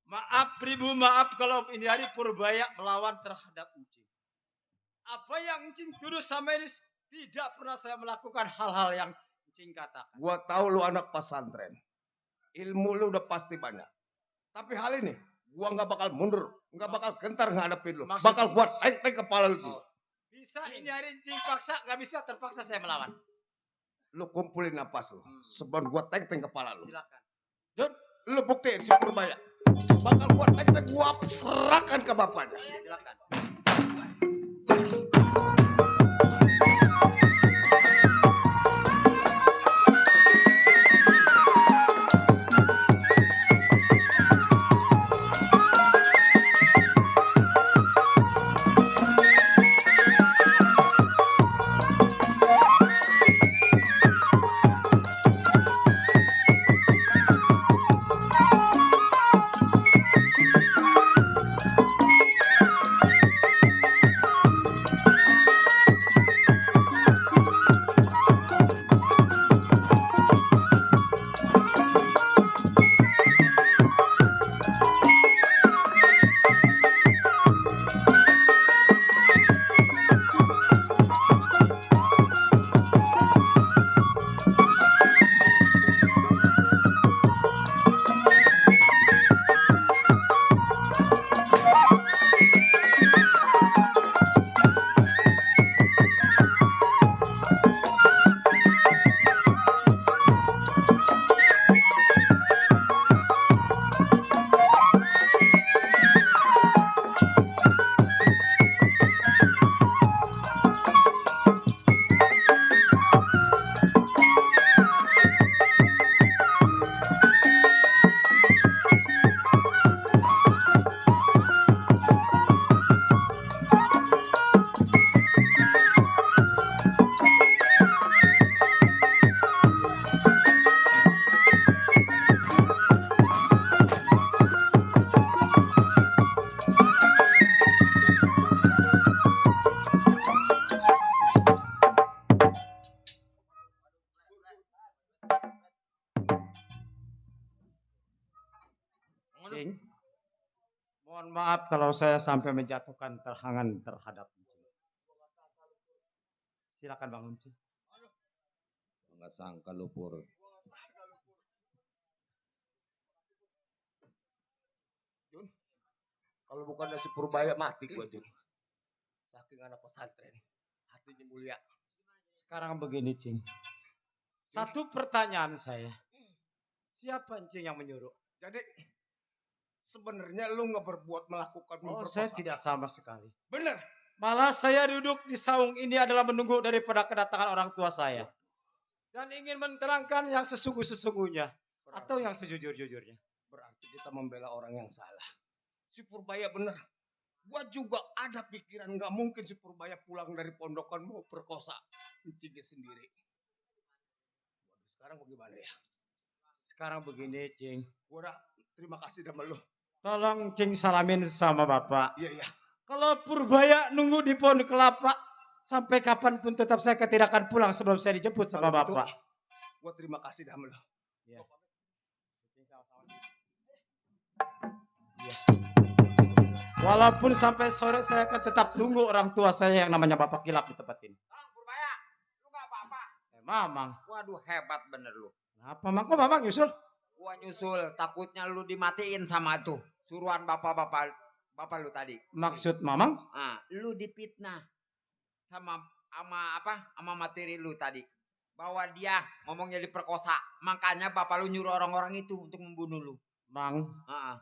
Maaf Pribu, maaf kalau ini hari Purbaya melawan terhadap Encing. Apa yang Encing tuduh sama ini tidak pernah saya melakukan hal-hal yang Encing katakan. Gua tahu lu anak pesantren. Ilmu lu udah pasti banyak. Tapi hal ini gua nggak bakal mundur, nggak bakal gentar ngadepin lu. Maksud- Bakal gua tek kepala lu. Bisa ini hari Encing paksa, nggak bisa terpaksa saya melawan. Lu kumpulin napas lu. Sebelum gua tek kepala lu. Silakan. Jun, lu buktiin si Purbaya. Bakal gua tek gua serahkan ke bapaknya. Silakan. Cing, mohon maaf kalau saya sampai menjatuhkan terhangan terhadap Encing. Silakan Bang Encing. Nggak sangka lu Pur. Kalau bukan si Purbaya mati gua, Jun. Saking anak pesantren. Hatinya mulia. Sekarang begini Cing. Satu pertanyaan saya. Siapa Encing yang menyuruh? Jadi sebenarnya lu nggak berbuat melakukan Oh, saya memperkosa. tidak sama sekali. Bener. Malah saya duduk di saung ini adalah menunggu daripada kedatangan orang tua saya. Dan ingin menerangkan yang sesungguh-sesungguhnya. Atau yang sejujur-jujurnya? Berarti kita membela orang yang salah. Si Purbaya bener. Gua juga ada pikiran nggak mungkin si Purbaya pulang dari pondokan mau perkosa Encingnya sendiri. Waduh, sekarang bagaimana ya? Sekarang begini, Cing. Gua udah terima kasih sama lu. Tolong Cing salamin sama Bapak. Iya, iya. Kalau Purbaya nunggu di pohon kelapa, sampai kapanpun tetap saya tidak akan pulang sebelum saya dijemput sama Kalau gitu, Bapak. gua terima kasih sama lu. Iya. Walaupun sampai sore saya akan tetap tunggu orang tua saya yang namanya Bapak Kilap di tempat ini. Bang Purbaya, lu gak apa-apa. Mamang. Waduh hebat bener lu. Kenapa Mang? Kok Mamang nyusul? Gua nyusul, takutnya lu dimatiin sama tuh suruhan bapak lu tadi. Maksud Mamang? Ah, lu dipitnah sama materi lu tadi. Bahwa dia ngomongnya diperkosa. Makanya bapak lu nyuruh orang-orang itu untuk membunuh lu. Mang, Ah,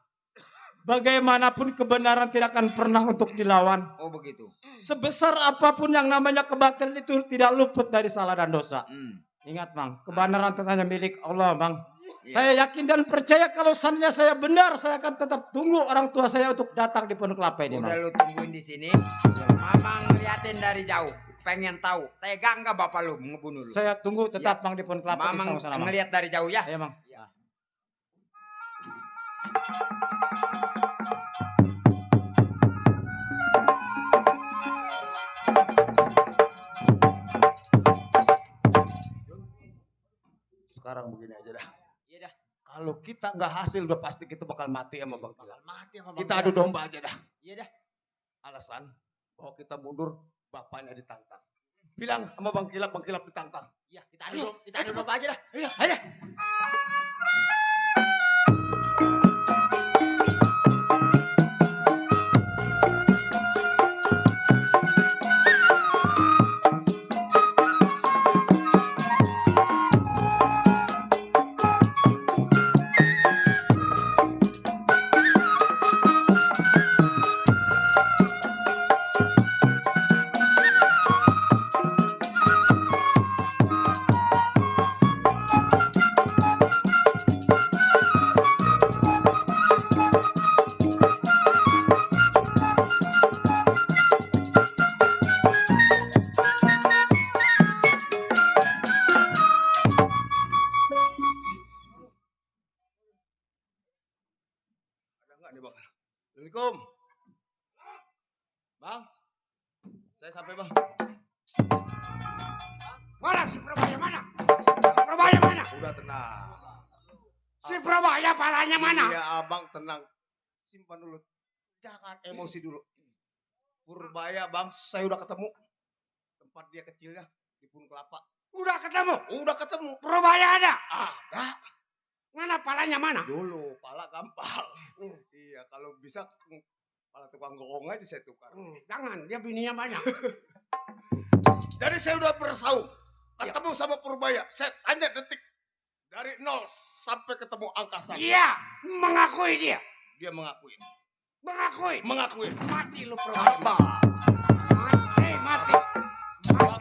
bagaimanapun kebenaran tidak akan pernah untuk dilawan. oh begitu. Sebesar apapun yang namanya kebatilan itu tidak luput dari salah dan dosa. Hmm. Ingat Mang, kebenaran hanya milik Allah Mang. Iya. Saya yakin dan percaya kalau seandainya saya benar, saya akan tetap tunggu orang tua saya untuk datang di Pondok Kelapa ini Udah Mang. lu tungguin di sini. Mamang liatin dari jauh. Pengen tahu, tega enggak bapak lu ngebunuh lu? Saya tunggu tetap Mang di Pondok Kelapa di Mamang sana Mang. ngeliat dari jauh ya. Ayo Mang. Sekarang begini aja dah. Iya dah. Kalau kita nggak hasil udah pasti kita bakal mati sama Bang Kilap. Mati sama Kita adu domba aja dah. Iya dah. Alasan bahwa kita mundur, bapaknya ditantang. Bilang sama Bang Kilap ditantang. Iya, kita adu domba aja dah. Iya, Ayo. Ada nggak nih Bang? Assalamualaikum. Bang, saya sampai Bang. Mana si Purbaya mana? Si Purbaya mana? Udah tenang. Si Purbaya palanya mana? Iya abang tenang. Simpan dulu. Jangan emosi dulu. Purbaya Bang, saya udah ketemu. Tempat dia kecilnya di Pun Kelapa. Udah ketemu? Udah ketemu. Purbaya ada? Ada. Mana palanya mana? Dulu pala gampang. Iya kalau bisa pala tukang gowong aja saya tukar. Jangan, dia bininya banyak. Jadi saya udah bersaung. Ketemu sama Purbaya. Saya tanya detik. Dari 0 sampai ketemu angka 1. Iya, mengakui dia. Dia mengakui. Mengakui. Mengakui. Mati lu Purbaya. Sabar. Mati, mati. Mati.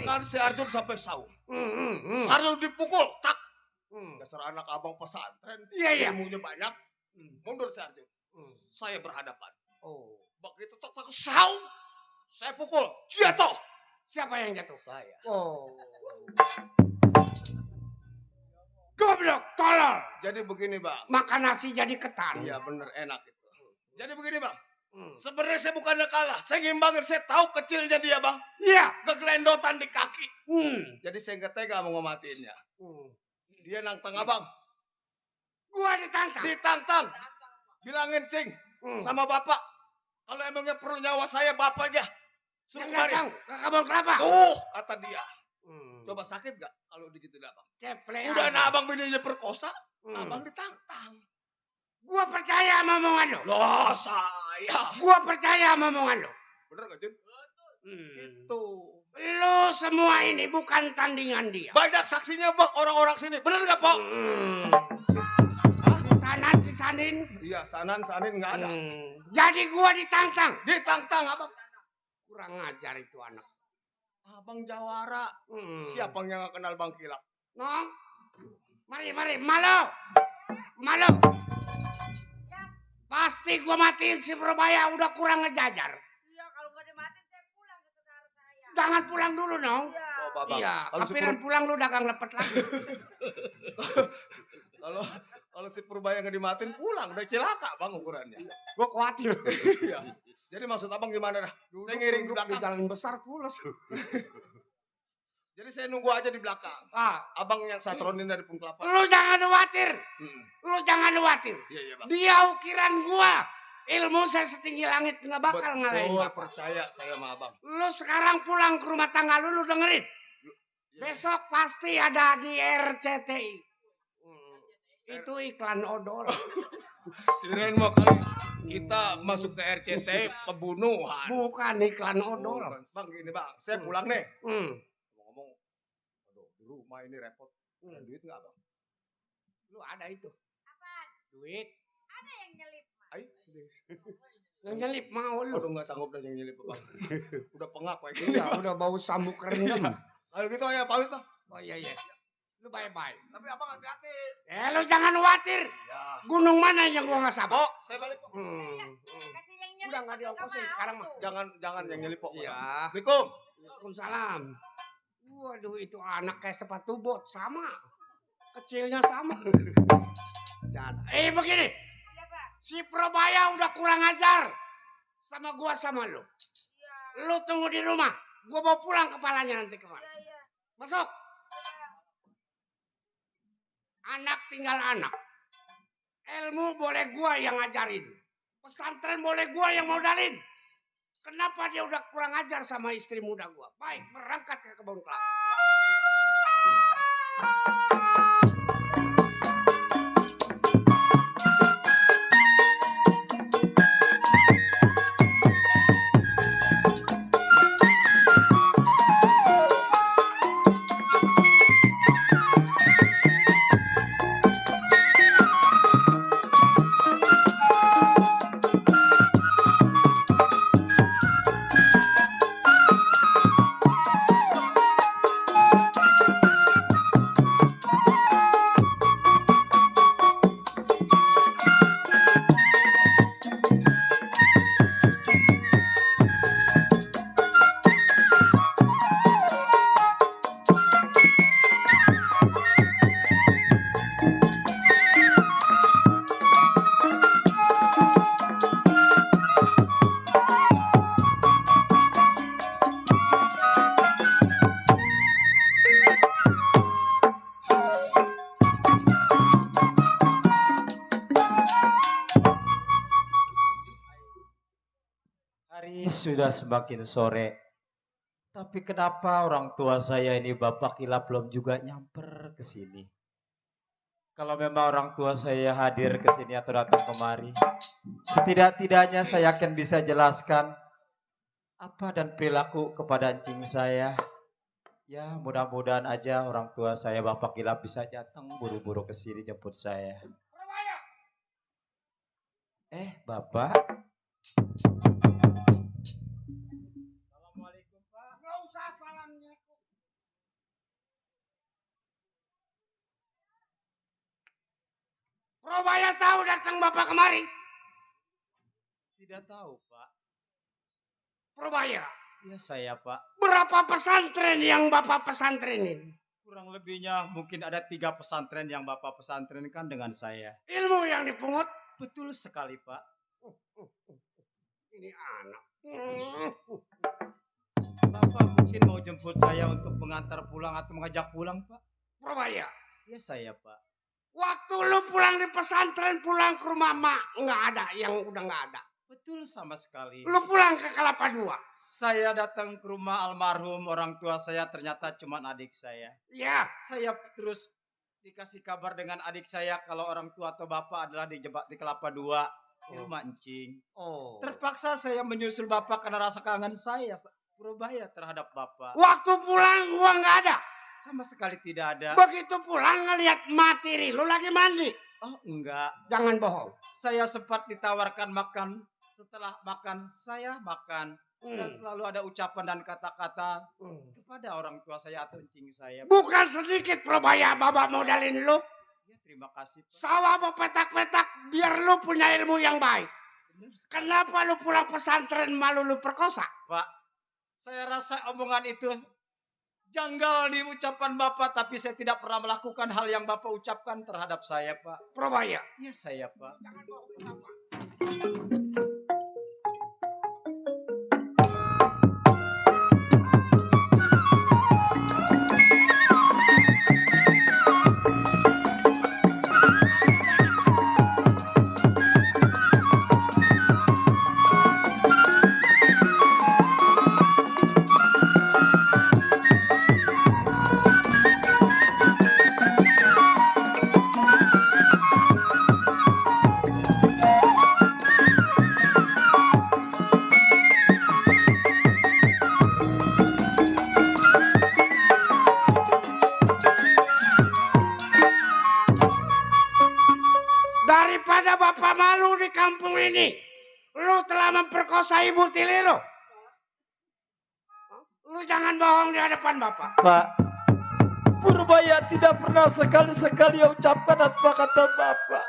Bahkan si Arjun sampai saung. Hmm. Arjun dipukul. Tak. Hmm. Dasar anak abang pesantren. Iya, iya. Ilmunya banyak. Mundur si Arjun. Saya berhadapan. Oh. Begitu tak saung. Saya pukul. Jatuh. Siapa yang jatuh? Saya. Oh. Goblok, tolol. Jadi begini bang. Makan nasi jadi ketan. Iya bener enak itu. Jadi begini bang. Hmm. Sebenarnya saya bukannya kalah. Saya ngimbangin. Saya tahu kecilnya dia bang. Iya. Kegelendotan di kaki. Hmm. Jadi saya nggak tega mau ngomatiinnya. Dia nantang abang. Gua ditantang. Ditantang. Bilangin Cing. Sama bapak. Kalau emangnya perlu nyawa saya bapaknya. Suruh Yang kemari. datang ke Kebun Kelapa. Tuh kata dia. Coba sakit gak kalau digituin abang? Ceplek. Udah aja. abang bininya perkosa. Hmm. Abang ditantang. Gua percaya sama omongan lo. Loh saya. Gua percaya sama omongan lo. Bener gak Cing? Itu. Lo semua ini bukan tandingan dia. Banyak saksinya bang orang-orang sini. Bener gak Pak? Si Sanin. Iya Sanin gak ada. Jadi gua ditantang. Ditantang abang. Kurang ajar itu anak. Abang Jawara. Siapa yang gak kenal Bang Kilap? No. Mari, malo. Malu. Pasti gua matiin si Purbaya udah kurang ngejajar. Iya, kalau nggak dimatiin saya pulang ke saudara saya. Jangan pulang dulu dong. Iya. Oh, Babang. Iya, Kalau si kapiran pulang lu dagang lepet lagi. Kalau kalau si Purbaya nggak dimatiin pulang udah celaka bang ukurannya. Gua khawatir. Iya. Jadi maksud abang gimana dah? Saya ngiring di Duduk belakang. jalan besar pulas. Jadi saya nunggu aja di belakang. Ah, Abang yang satronin dari Pun Kelapa. lu jangan khawatir. Hmm. Lu jangan khawatir. Iya iya bang. Dia ukiran gua. Ilmu saya setinggi langit nggak bakal ngalahin Betul, bapak. percaya saya sama abang. Lu sekarang pulang ke rumah tangga lu dengerin. Iya. Besok pasti ada di RCTI. Itu iklan odol. Kirain mau kali kita masuk ke RCT pembunuhan. Bukan iklan odol. Bang gini bang, saya pulang nih. Ngomong, aduh di rumah ini repot. Ada duit nggak bang? Lu ada itu. Apaan? Duit. Ada yang nyelip. Ay, Yang nyelip mau lu. aduh nggak sanggup dah yang nyelip bang. Udah pengap kayak Iya, udah bau sambuk rendam. Ayo gitu ya pamit bang. Oh iya iya. Lu bye-bye. Tapi abang hati-hati. Lu jangan khawatir. Ya. Gunung mana yang gua nggak sabar? Oh, saya balik kok. Kasih yang nyelip. Udah nggak diongkosin sekarang mah. Jangan yang nyelip kok. Iya. Assalamualaikum. Waalaikumsalam. Waduh itu anak kayak sepatu bot sama. Kecilnya sama. Begini. Iya, Pak. Si Purbaya udah kurang ajar sama gua sama lu. Iya. Lu tunggu di rumah. Gua bawa pulang kepalanya nanti kemana. Iya, iya. Masuk. Anak tinggal anak. Ilmu boleh gua yang ngajarin. Pesantren boleh gua yang modalin. Kenapa dia udah kurang ajar sama istri muda gua? Baik, berangkat ke kebun kelapa. Hari sudah semakin sore. Tapi kenapa orang tua saya ini Bapak Kilap belum juga nyamper ke sini? Kalau memang orang tua saya hadir ke sini atau datang kemari, setidak-tidaknya saya akan bisa jelaskan apa dan perilaku kepada encing saya. Ya mudah-mudahan aja orang tua saya Bapak Kilap bisa datang buru-buru ke sini jemput saya. Bapak. Assalamualaikum Pak. Nggak usah salamnya. Purbaya tahu datang bapak kemari. Tidak tahu Pak. Purbaya, Ya saya Pak. berapa pesantren yang bapak pesantrenin? Kurang lebihnya mungkin ada 3 pesantren yang Bapak pesantrenkan dengan saya. Ilmu yang dipungut? Betul sekali Pak. Ini anak. Bapak mungkin mau jemput saya untuk mengantar pulang atau mengajak pulang Pak? Purbaya, Ya saya Pak. waktu lu pulang di pesantren pulang ke rumah mak nggak ada, yang udah nggak ada. Betul sama sekali. Lu pulang ke Kelapa Dua. Saya datang ke rumah almarhum orang tua saya ternyata cuma adik saya. Ya, Saya terus dikasih kabar dengan adik saya kalau orang tua atau bapak adalah dijebak di Kelapa Dua di rumah encing. oh. Terpaksa saya menyusul bapak karena rasa kangen saya Purbaya terhadap bapak. Waktu pulang gua nggak ada. Sama sekali tidak ada. Begitu pulang ngelihat materi lu lagi mandi. Oh enggak. Jangan bohong. Saya sempat ditawarkan makan. Setelah makan saya makan. Dan selalu ada ucapan dan kata-kata kepada orang tua saya atau encing saya. Bukan sedikit Purbaya bapak modalin lu. Ya, terima kasih, Pak. Sawah mau petak-petak biar lu punya ilmu yang baik. Kenapa lu pulang pesantren malu lu perkosa? Pak, saya rasa omongan itu janggal di ucapan Bapak, tapi saya tidak pernah melakukan hal yang Bapak ucapkan terhadap saya, Pak. Probaya. Ya, saya, Pak. Daripada Bapak malu di kampung ini, lu telah memperkosa Ibu Tili lu. Lu jangan bohong di hadapan Bapak. Pak, Purbaya tidak pernah sekali-sekali ucapkan apa kata Bapak.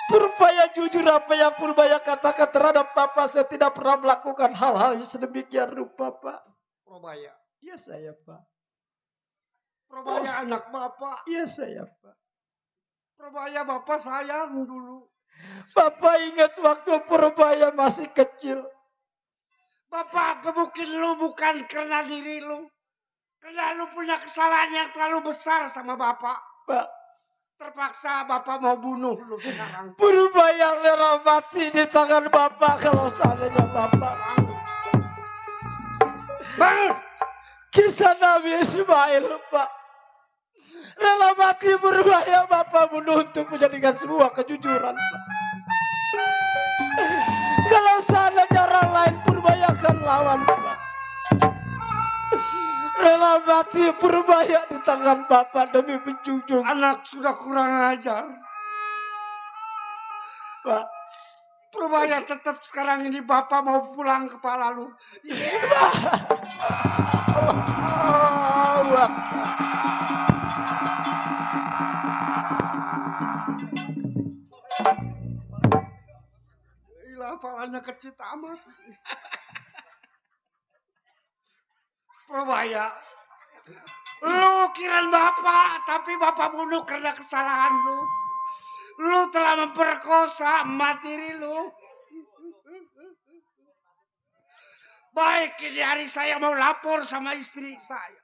Purbaya jujur apa yang Purbaya katakan terhadap Bapak. Saya tidak pernah melakukan hal-hal yang sedemikian rupa, Pak. Probaya. Iya saya, Pak. Probaya anak Bapak. Iya saya, Pak. Probaya Bapak sayang dulu. Bapak ingat waktu Purbaya masih kecil. Bapak gebukin lu bukan karena diri lu. Karena lu punya kesalahan yang terlalu besar sama Bapak. Pak, Terpaksa Bapak mau bunuh lu sekarang. Purbaya rela mati di tangan Bapak kalau seandainya Bapak. Bangun! Kisah Nabi Ismail, Pak. Rela mati Purbaya Bapak bunuh untuk menjadikan sebuah kejujuran, Pak. Kalau seandainya orang lain Purbaya akan lawan, Pak. Rela mati Purbaya di tangan Bapak demi menjunjung, Anak sudah kurang ajar. Pak. Probaya tetap sekarang ini Bapak mau pulang kepala lu. Allah. Gila, kepalanya kecil amat. Probaya. Lu kirain Bapak, tapi Bapak bunuh karena kesalahan lu. Lu telah memperkosa emak tiri lu. Baik, ini hari saya mau lapor sama istri saya.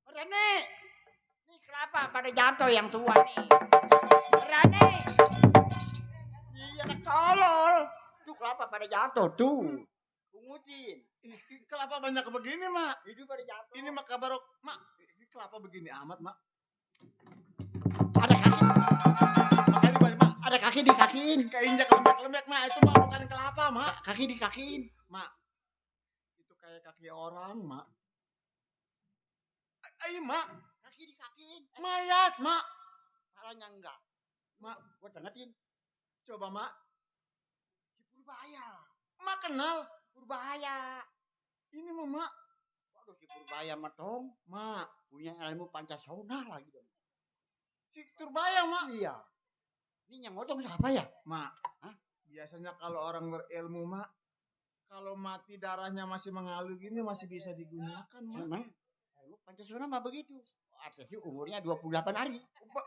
Rene, ini kenapa pada jatuh yang tua nih? Rene, iya anak tolol. Tuh kenapa pada jatuh tuh? Pungutin. Kelapa banyak begini, Mak. Itu pada jatuh. Ini Mak kabarok, Mak. Ini kelapa begini amat, Mak. Ada kaki. Makanya banyak, Mak. Ada kaki di kakiin. Keinjak lembek-lembek, Mak. Itu Mak bukan kelapa, Mak. Kaki di kakiin. Mak. Itu kayak kaki orang, Mak. Ayo, Mak. Kaki di kakiin. Mayat, Mak. Palanya enggak. Mak, Gua dengetin. coba, Mak. Si Purbaya. Mak kenal. Purbaya. Ini mah, Mak. Waduh, si Purbaya mah dong. Mak. Punya ilmu Pancasona lagi dong. Si Turbaya, Mak. Iya. Ini yang ngotong siapa ya? Mak. Hah? Biasanya kalau orang berilmu, Mak. Kalau mati darahnya masih mengalir gini masih bisa digunakan, Mak. Memang ilmu Pancasona mah begitu. Artinya umurnya 28 hari.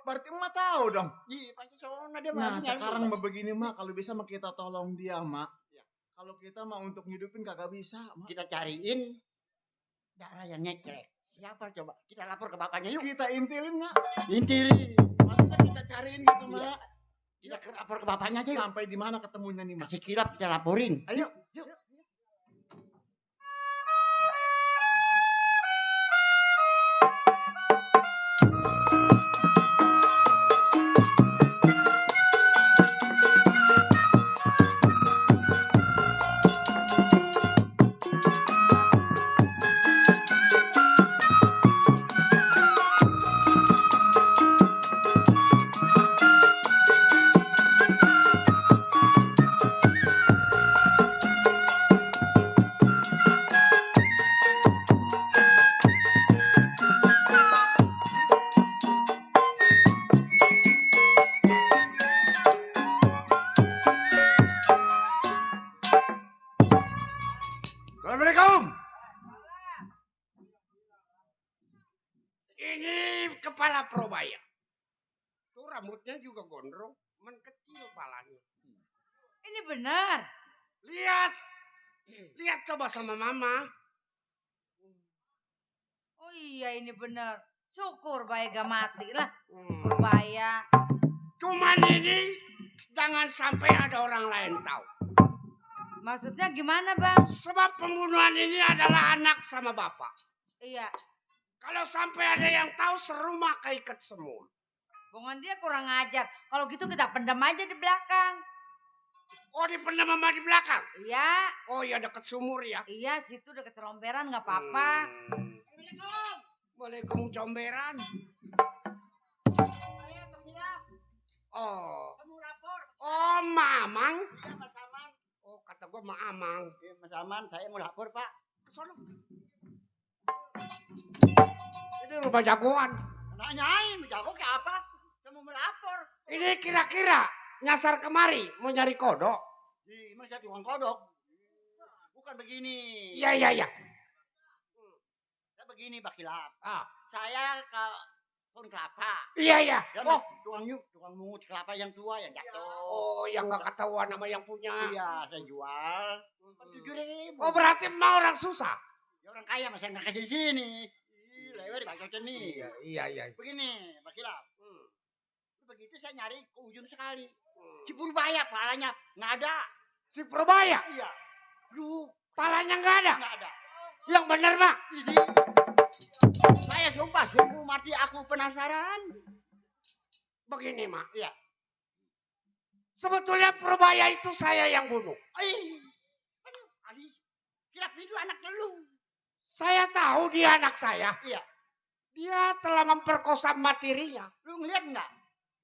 Berarti Mak tahu dong. Iya, Pancasona dia Nah, mah. sekarang begini, Mak. Kalau bisa Mak kita tolong dia, Mak. Ya. Kalau kita mah untuk ngidupin kagak bisa, Mak. Kita cariin darah yang ngecek. Siapa coba? Kita lapor ke bapaknya yuk. Kita intilin, Mak. Intili. Maksudnya kita cariin gitu, Iya. Mak. Kita lapor ke bapaknya aja yuk. Sampai di mana ketemunya nih, Mak? Kasih kilap kita laporin. Ayo, yuk. Assalamualaikum. Ini kepala Probaya. Tuh rambutnya juga gondrong, kecil palanya. Ini benar. Lihat. Lihat coba sama mama. Oh iya ini benar. Syukur Baya gak mati lah. Hmm. Baya. Cuman ini jangan sampai ada orang lain tahu. Maksudnya gimana bang? Sebab pembunuhan ini adalah anak sama bapak. Iya. Kalau sampai ada yang tahu serumah keikat semua. Bongan dia kurang ajar. Kalau gitu kita pendam aja di belakang. Oh dipendam sama di belakang? Iya. Oh ya deket sumur ya? Iya situ deket romperan gak apa-apa. Waalaikumsalam comberan. Oh. Kamu lapor. Oh Mamang. Iya Mas Aman. Oh kata gua Mak Amang. Iya Mas Aman, saya mau lapor Pak. Kesono. Ini rumah jagoan. Nanyain, jago kayak apa? Saya mau melapor. Ini kira-kira nyasar kemari mau nyari kodok. Di mana saya tukang kodok? Bukan begini. Iya iya iya. Saya begini Pak Kilap. Ah. Saya ke pohon kelapa. Iya iya. Ya, Oh. tukang mungut kelapa yang tua yang jatuh. Oh yang nggak ketahuan sama yang punya. Iya, saya jual 7.000. Oh berarti mau orang susah. Ya orang kaya masa nggak kasih di sini. Ih, lewat dibacotin nih. Iya iya. Begini, Pak Kilap. Begitu saya nyari ke ujung sekali. Si Purbaya palanya nggak ada. Si Probaya Iya. Duh, palanya nggak ada. nggak ada. Yang bener Mak. Ini saya sumpah sungguh mati aku penasaran. Begini Mak. Iya. Sebetulnya Probaya itu saya yang bunuh. Aduh, Ali, Kilap itu anak lu. Saya tahu dia anak saya. Iya. Dia telah memperkosa matirinya. Lu ngeliat nggak?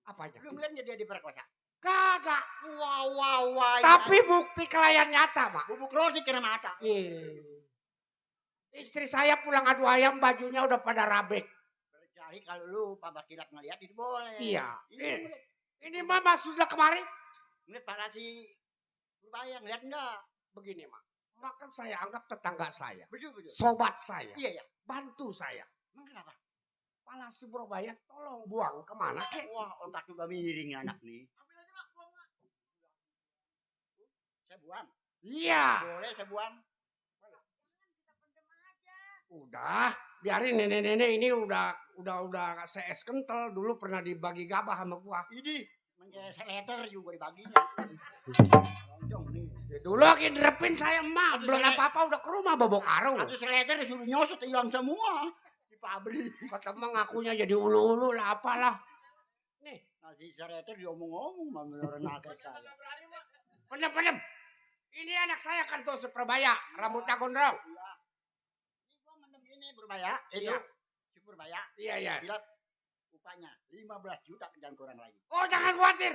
Apanya? Lu ngeliat nggak dia diperkosa? Kagak. Wah. Tapi bukti kelayan nyata Mak. bubuk roti kena mata. Istri saya pulang adu ayam bajunya udah pada rabek. Jadi kalau lu Pak Kilap ngeliat itu boleh. Iya. Ini Ini Mama sudah kemari. ngeliat pala si Purbaya ngeliat nggak? Begini Mak. Maka saya anggap tetangga saya. Betul. Sobat saya. Iya. Bantu saya. Emang kenapa? Pala si Probaya tolong buang kemana kek? Wah, otak juga miring anak nih. Ambil aja Pak, buang Pak. Saya buang. Iya. Boleh saya buang. Udah, biarin nenek-nenek ini udah saya es kental dulu pernah dibagi gabah sama gua. Ini menjadi letter juga dibaginya. Lonjong nih. Ya dulu lagi nerepin saya emak, belum apa-apa udah ke rumah bobok karung. Satu seleter disuruh nyosot hilang semua di pabrik. Kata emang ngakunya jadi ulu-ulu lah apalah. Nih, Nasi seleter diomong-omong sama orang nakal saya. pendem. Ini anak saya kan tuh si Probaya, rambutnya gondrong. Iya. Ini gua mendem ini Purbaya. Itu Iya. si Purbaya. Iya. Bilang upahnya 15 juta jangan kurang lagi. Oh jangan khawatir.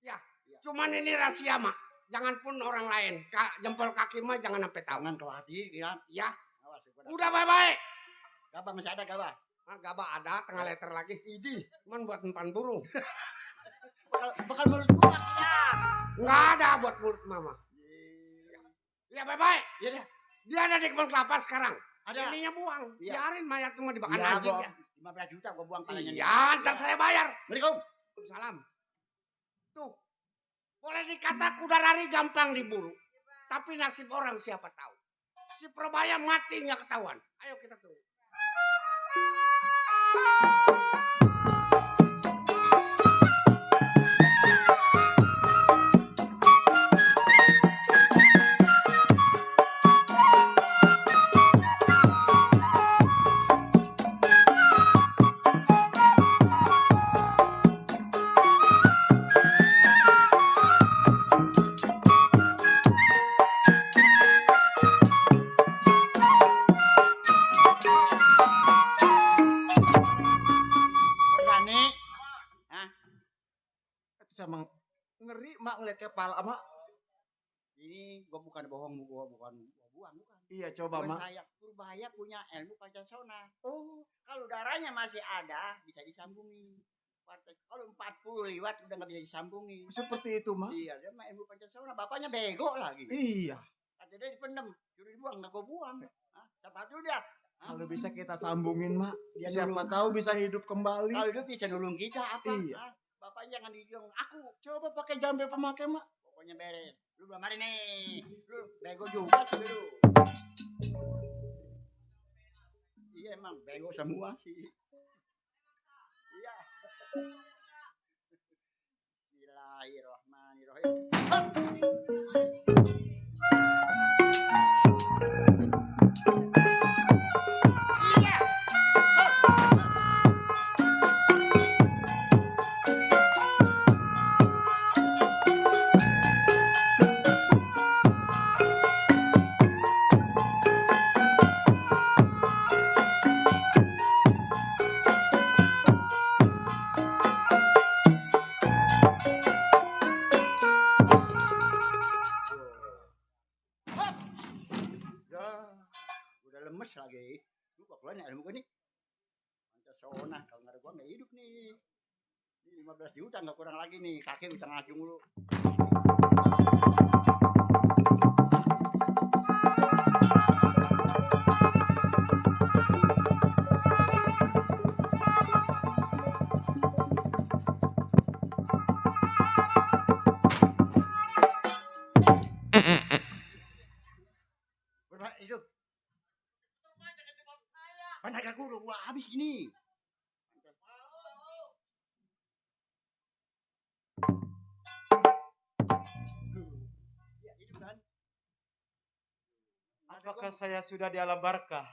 Ya, cuman ini rahasia mak. Jangan pun orang lain. Jempol kaki mah jangan sampai tahu. Jangan khawatir, Kilap. Ya, Awas, udah baik-baik. Gabah masih ada gabah. Gabah ada, tengah letter lagi. Ini, cuman buat empan burung. Bakal mulut gua ya. Nggak ada buat mulut mama. Ya baik-baik. Iya deh. Dia ada di kebun kelapa sekarang. Ada. Ininya buang. Iya. Biarin mayat semua dimakan Iya, anjing Bang. ya. 15 juta gua buang palanya. Iya, ntar saya bayar. Assalamualaikum. Salam. Tuh. Boleh dikata kuda lari gampang diburu. Tapi nasib orang siapa tahu. Si Probaya mati nggak ketahuan. Ayo kita tunggu. Berani. Sama ngeri mak ngeliat kepala mak. Ini gua bukan bohong, gua bukan buang, bukan. Iya coba Gua mak. saya Purbaya punya ilmu Pancasona. Oh, kalau darahnya masih ada bisa disambungin. Kalau 40 lewat udah nggak bisa disambungin. Seperti itu mak. Iya, dia mah ilmu Pancasona. Bapaknya bego lagi. Iya. Dia dipendem, suruh dibuang, nggak gue buang. Hah? Cepat dulu dia. Hah? Kalau bisa kita sambungin, Mak. Dia Siapa nolong. tahu bisa hidup kembali. Kalau dia bisa nolong kita apa? Iya. Hah? Bapak jangan dijong aku. Coba pakai jambe pemakai, Mak. Pokoknya beres. Lu belum hari nih. Lu bego juga sih lu. Iya emang bego semua sih. Iya. Bismillahirrahmanirrahim. Iya. Ya, udah lemes lagi. Lu kok keluar nih ilmu gue nih? Pancasona, kalau nggak ada gua nggak hidup nih. Ini 15 juta nggak kurang lagi nih. Kakek utang ngacung lu. Berapa itu? Tenaga guru gua habis ini. Ya, itu kan. Apakah saya sudah di alam barkah?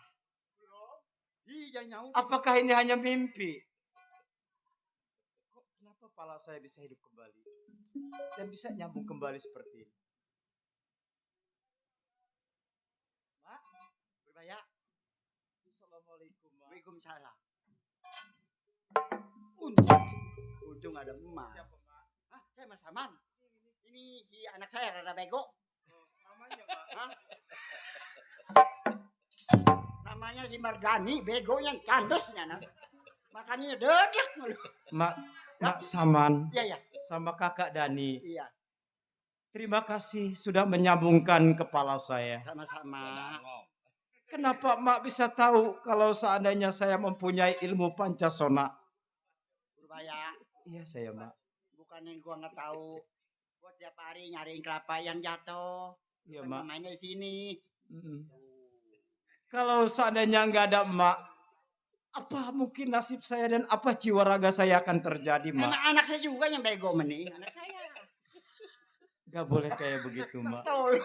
Iya, nyawa. Apakah ini hanya mimpi? Kok kenapa kepala saya bisa hidup kembali? Dan bisa nyambung kembali seperti ini? Mak, berbahaya. Assalamualaikum, Mak. Waalaikumsalam. Untung ada emak. Siapa, Mak? Hah, saya Mas Saman. Ini si anak saya rada bego. Namanya, Mak. Hah? Namanya si Mardani, begonya candesnya. Nah. Makannya dedek. Mak Saman Iya, iya. sama kakak Dani. Iya, Terima kasih sudah menyambungkan kepala saya. sama-sama. Kenapa Mak bisa tahu kalau seandainya saya mempunyai ilmu Pancasona? Berbahaya. Iya saya, Mak. Bukan yang gua nggak tahu. Gua tiap hari nyariin kelapa yang jatuh. Iya, Bukan Mak. mainnya di sini. Mm-mm. Kalau seandainya nggak ada Mak, apa mungkin nasib saya dan apa jiwa raga saya akan terjadi, Mak? Anak saya juga yang bego mending. Anak saya. Gak boleh kayak begitu, Mak. Betul.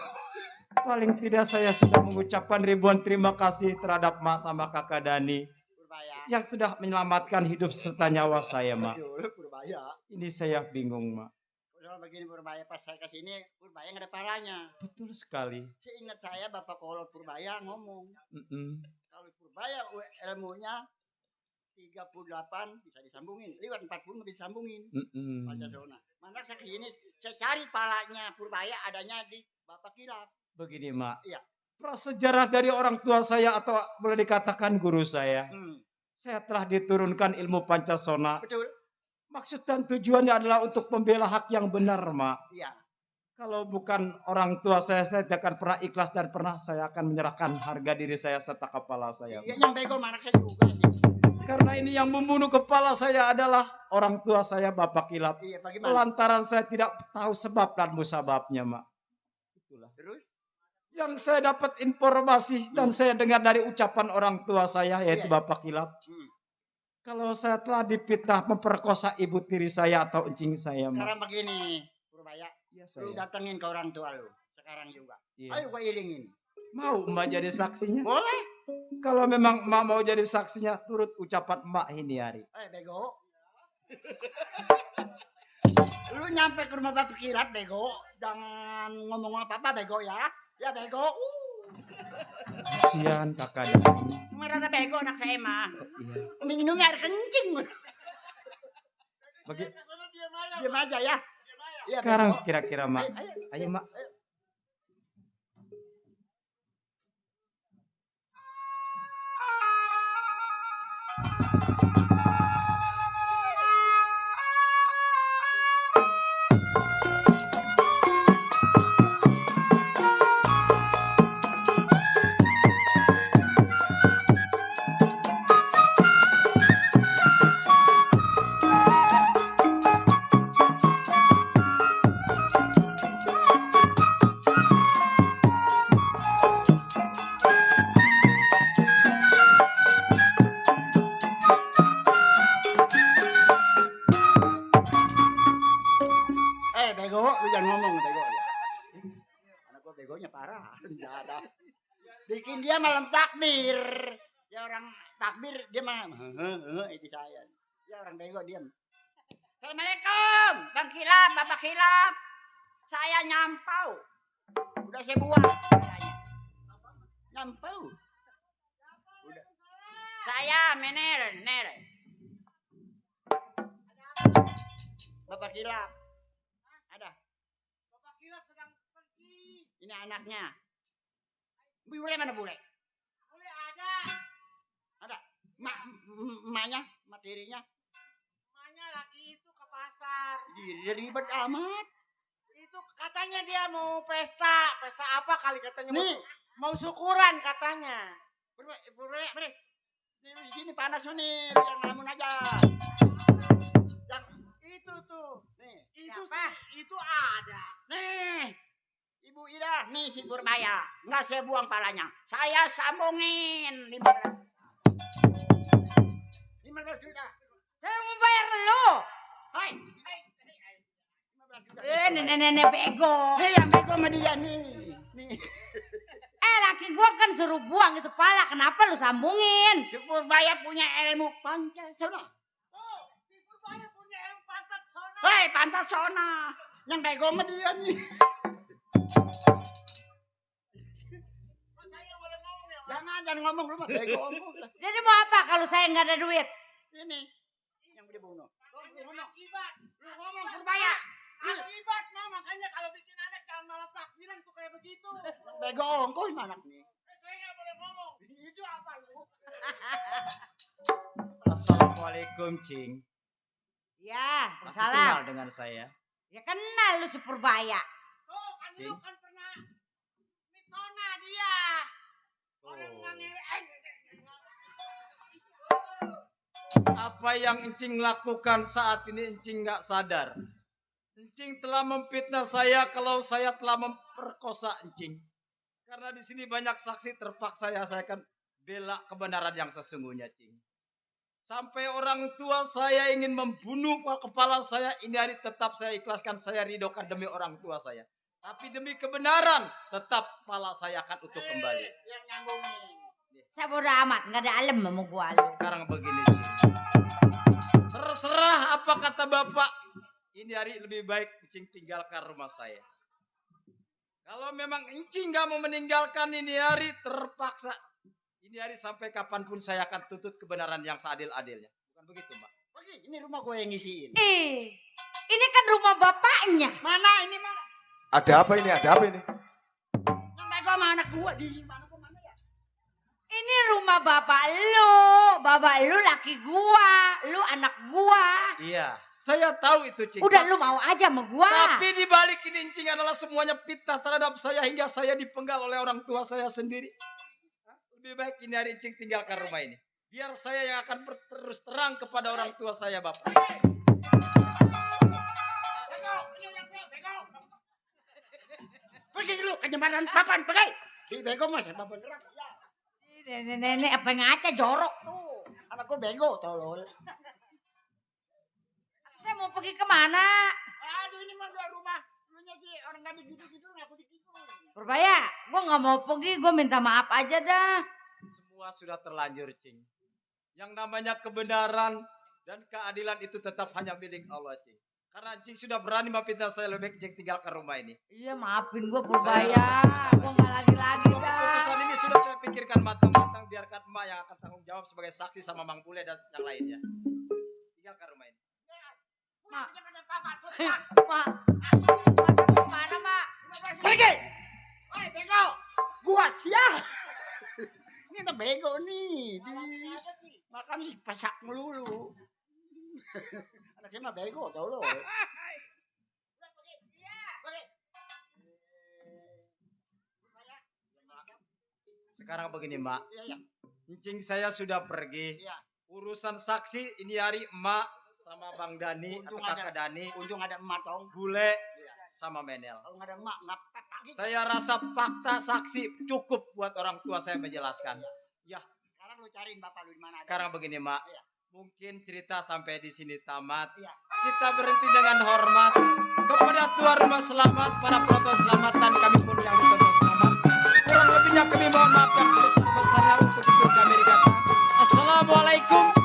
Paling tidak saya sudah mengucapkan ribuan terima kasih terhadap Mak sama kakak Dani Berbahaya. yang sudah menyelamatkan hidup serta nyawa saya, Mak. Betul, berbahaya. Ini saya bingung, Mak. Kalau begini Purbaya pas saya kesini, Purbaya nggak ada paranya. Betul sekali. Seingat saya Bapak Kolot Purbaya ngomong, Mm-mm. kalau Purbaya ilmunya 38 bisa disambungin, lewat 40 bisa disambungin. Mm-mm. Pancasona. Mana saya kesini, saya cari palanya Purbaya adanya di Bapak Kilap. Begini, Mak. Iya. Prasejarah dari orang tua saya atau boleh dikatakan guru saya. Hmm, Saya telah diturunkan ilmu Pancasona. betul. Maksud dan tujuannya adalah untuk membela hak yang benar, Mak. Iya. Kalau bukan orang tua saya tidak akan pernah ikhlas dan pernah saya akan menyerahkan harga diri saya serta kepala saya. Iya, yang bego mana saya juga. Karena ini yang membunuh kepala saya adalah orang tua saya, Bapak Kilap. Iya, bagaimana? Lantaran saya tidak tahu sebab dan musababnya, Mak. Itulah. Terus? Yang saya dapat informasi dan saya dengar dari ucapan orang tua saya, yaitu Iya. Bapak Kilap. Hmm. Kalau saya telah dipitnah memperkosa ibu tiri saya atau encing saya, Mak. Sekarang begini, Purbaya, Iya, lu saya. datengin ke orang tua lu sekarang juga. Iya. Ayo gua ilingin. Mau Emak jadi saksinya? Boleh? Kalau memang Emak mau jadi saksinya, turut ucapan Emak ini hari. Bego. Lu nyampe ke rumah Bapak Kilat, bego. Jangan ngomong apa-apa, bego ya. Ya, bego. Kasihan kakak Dani. Merasa bego anak saya mah. Iya. Minumnya air kencing. Bagi- Diam aja ya. Ya, sekarang bego. kira-kira Mak. Ayo, Ayo Mak. parah. Nggak ada. Bikin dia malam takbir. Dia orang takbir dia malam. Itu saya. Dia orang bego diam. Assalamualaikum, Bang Kilap, Bapak Kilap. Saya nyampau. Udah saya buang. Nyampau. Udah. Saya Mener. Bapak Kilap. Ada. Bapak Kilap sedang pergi. Ini anaknya. Bule mana bule? Boleh ada. Ada. Emaknya, mak tirinya. Emaknya lagi itu ke pasar. Dia ribet amat. Itu katanya dia mau pesta. Pesta apa kali katanya? Nih. Mau syukuran katanya. Bule. Di sini panas nih, yang ngelamun aja. Yang Itu tuh. nih. Itu Siapa? sih, itu ada. Nih. Ibu Ida, nih si Purbaya. Nggak saya buang palanya. Saya sambungin 15 juta. Saya mau bayar lu. Hai. 15 juta. Nenek-nenek bego. Nih yang bego sama dia nih. Nih. Laki gua kan suruh buang itu pala. Kenapa lu sambungin? Si Purbaya punya ilmu Pancasila. Oh, si Purbaya punya ilmu pantat sona. Hei, Pancasila. Yang bego sama dia nih. Saya nggak boleh ngomong ya. Jangan ngomong lu mah bego. Jadi mau apa kalau saya nggak ada duit? Ini yang dibunuh. Akibat. Lu ngomong Purbaya. Akibat mah makanya kalau bikin anak jangan malah takbiran tuh kayak begitu. Bego ongkos mana nih? Saya nggak boleh ngomong. Itu apa lu? Assalamualaikum, Cing. Ya, Masih salam. kenal dengan saya? Ya kenal lu si Purbaya. Oh, kan Cing. lu kan pernah mitona dia. Orang Oh. yang Apa yang Encing lakukan saat ini Encing nggak sadar. Encing telah memfitnah saya kalau saya telah memperkosa Encing. Karena di sini banyak saksi terpaksa saya akan bela kebenaran yang sesungguhnya, Cing. Sampai orang tua saya ingin membunuh kepala saya, ini hari tetap saya ikhlaskan, saya ridokan demi orang tua saya. Tapi demi kebenaran, tetap kepala saya akan utuh kembali. Yang nyambungin. Saya bodo amat, nggak ada alem sama gua lu. Sekarang begini, Cing. Terserah apa kata Bapak. Ini hari lebih baik Encing tinggalkan rumah saya. Kalau memang Encing nggak mau meninggalkan ini hari, terpaksa. Ini hari sampai kapanpun saya akan tuntut kebenaran yang seadil-adilnya. Bukan begitu, Mbak? Oke, ini rumah gue yang ngisiin. Ini kan rumah bapaknya. Mana ini mah? Ada apa ini? Ada apa ini? Yang bego sama anak gue di mana ke mana ya? Ini rumah bapak lu. Bapak lu laki gua. Lu anak gua. Iya, saya tahu itu, Cing. Udah lu mau aja sama gua. Tapi di balik ini Encing adalah semuanya fitnah terhadap saya hingga saya dipenggal oleh orang tua saya sendiri. Lebih baik ini hari Encing tinggalkan rumah ini. Biar saya yang akan terus terang kepada orang tua saya, Bapak. Pergi dulu ke jembatan papan, pergi. Si bego mas, papan terang. Nenek-nenek apa ngaca jorok tuh. Anak gue bego, tolol. Saya mau pergi kemana? Aduh, ini mah dua rumah. Lu sih orang gadis gitu-gitu ngaku gitu. Purbaya, gua nggak mau pergi. Gua minta maaf aja dah. Semua sudah terlanjur, Cing. Yang namanya kebenaran dan keadilan itu tetap hanya milik Allah, Cing. Karena Cing sudah berani memfitnah saya, lebih baik Cing tinggalkan rumah ini. Iya maafin gua Purbaya. Gua nggak lagi-lagi dah. Keputusan ini sudah saya pikirkan matang-matang, biarkan emak yang akan tanggung jawab sebagai saksi sama Mang Bule dan yang lainnya. Tinggalkan rumah ini. Mak. Mak. Mak mau kemana, Mak? Pergi. Woi, bego. Gua siap. Ini udah bego nih. Makan sih pasak melulu. Anak saya mah bego, tau lo. Sekarang begini, Mbak. Iya. Encing saya sudah pergi. Iya. Urusan saksi ini hari emak sama Bang Dani Untung atau Kakak Dani, Untung ada emak tong. Bule sama Menel. Kalau nggak ada emak, ngapet lagi. Saya rasa fakta saksi cukup buat orang tua saya menjelaskan. Ya, Sekarang lu cariin bapak lu di mana? sekarang begini, Mak. Iya. Mungkin cerita sampai di sini tamat. Iya. Kita berhenti dengan hormat kepada tuan rumah selamat, para penonton selamatan, kami pun yang ditonton selamat. selebihnya kami mohon maaf yang sebesar-besarnya untuk itu kami berikan. Assalamualaikum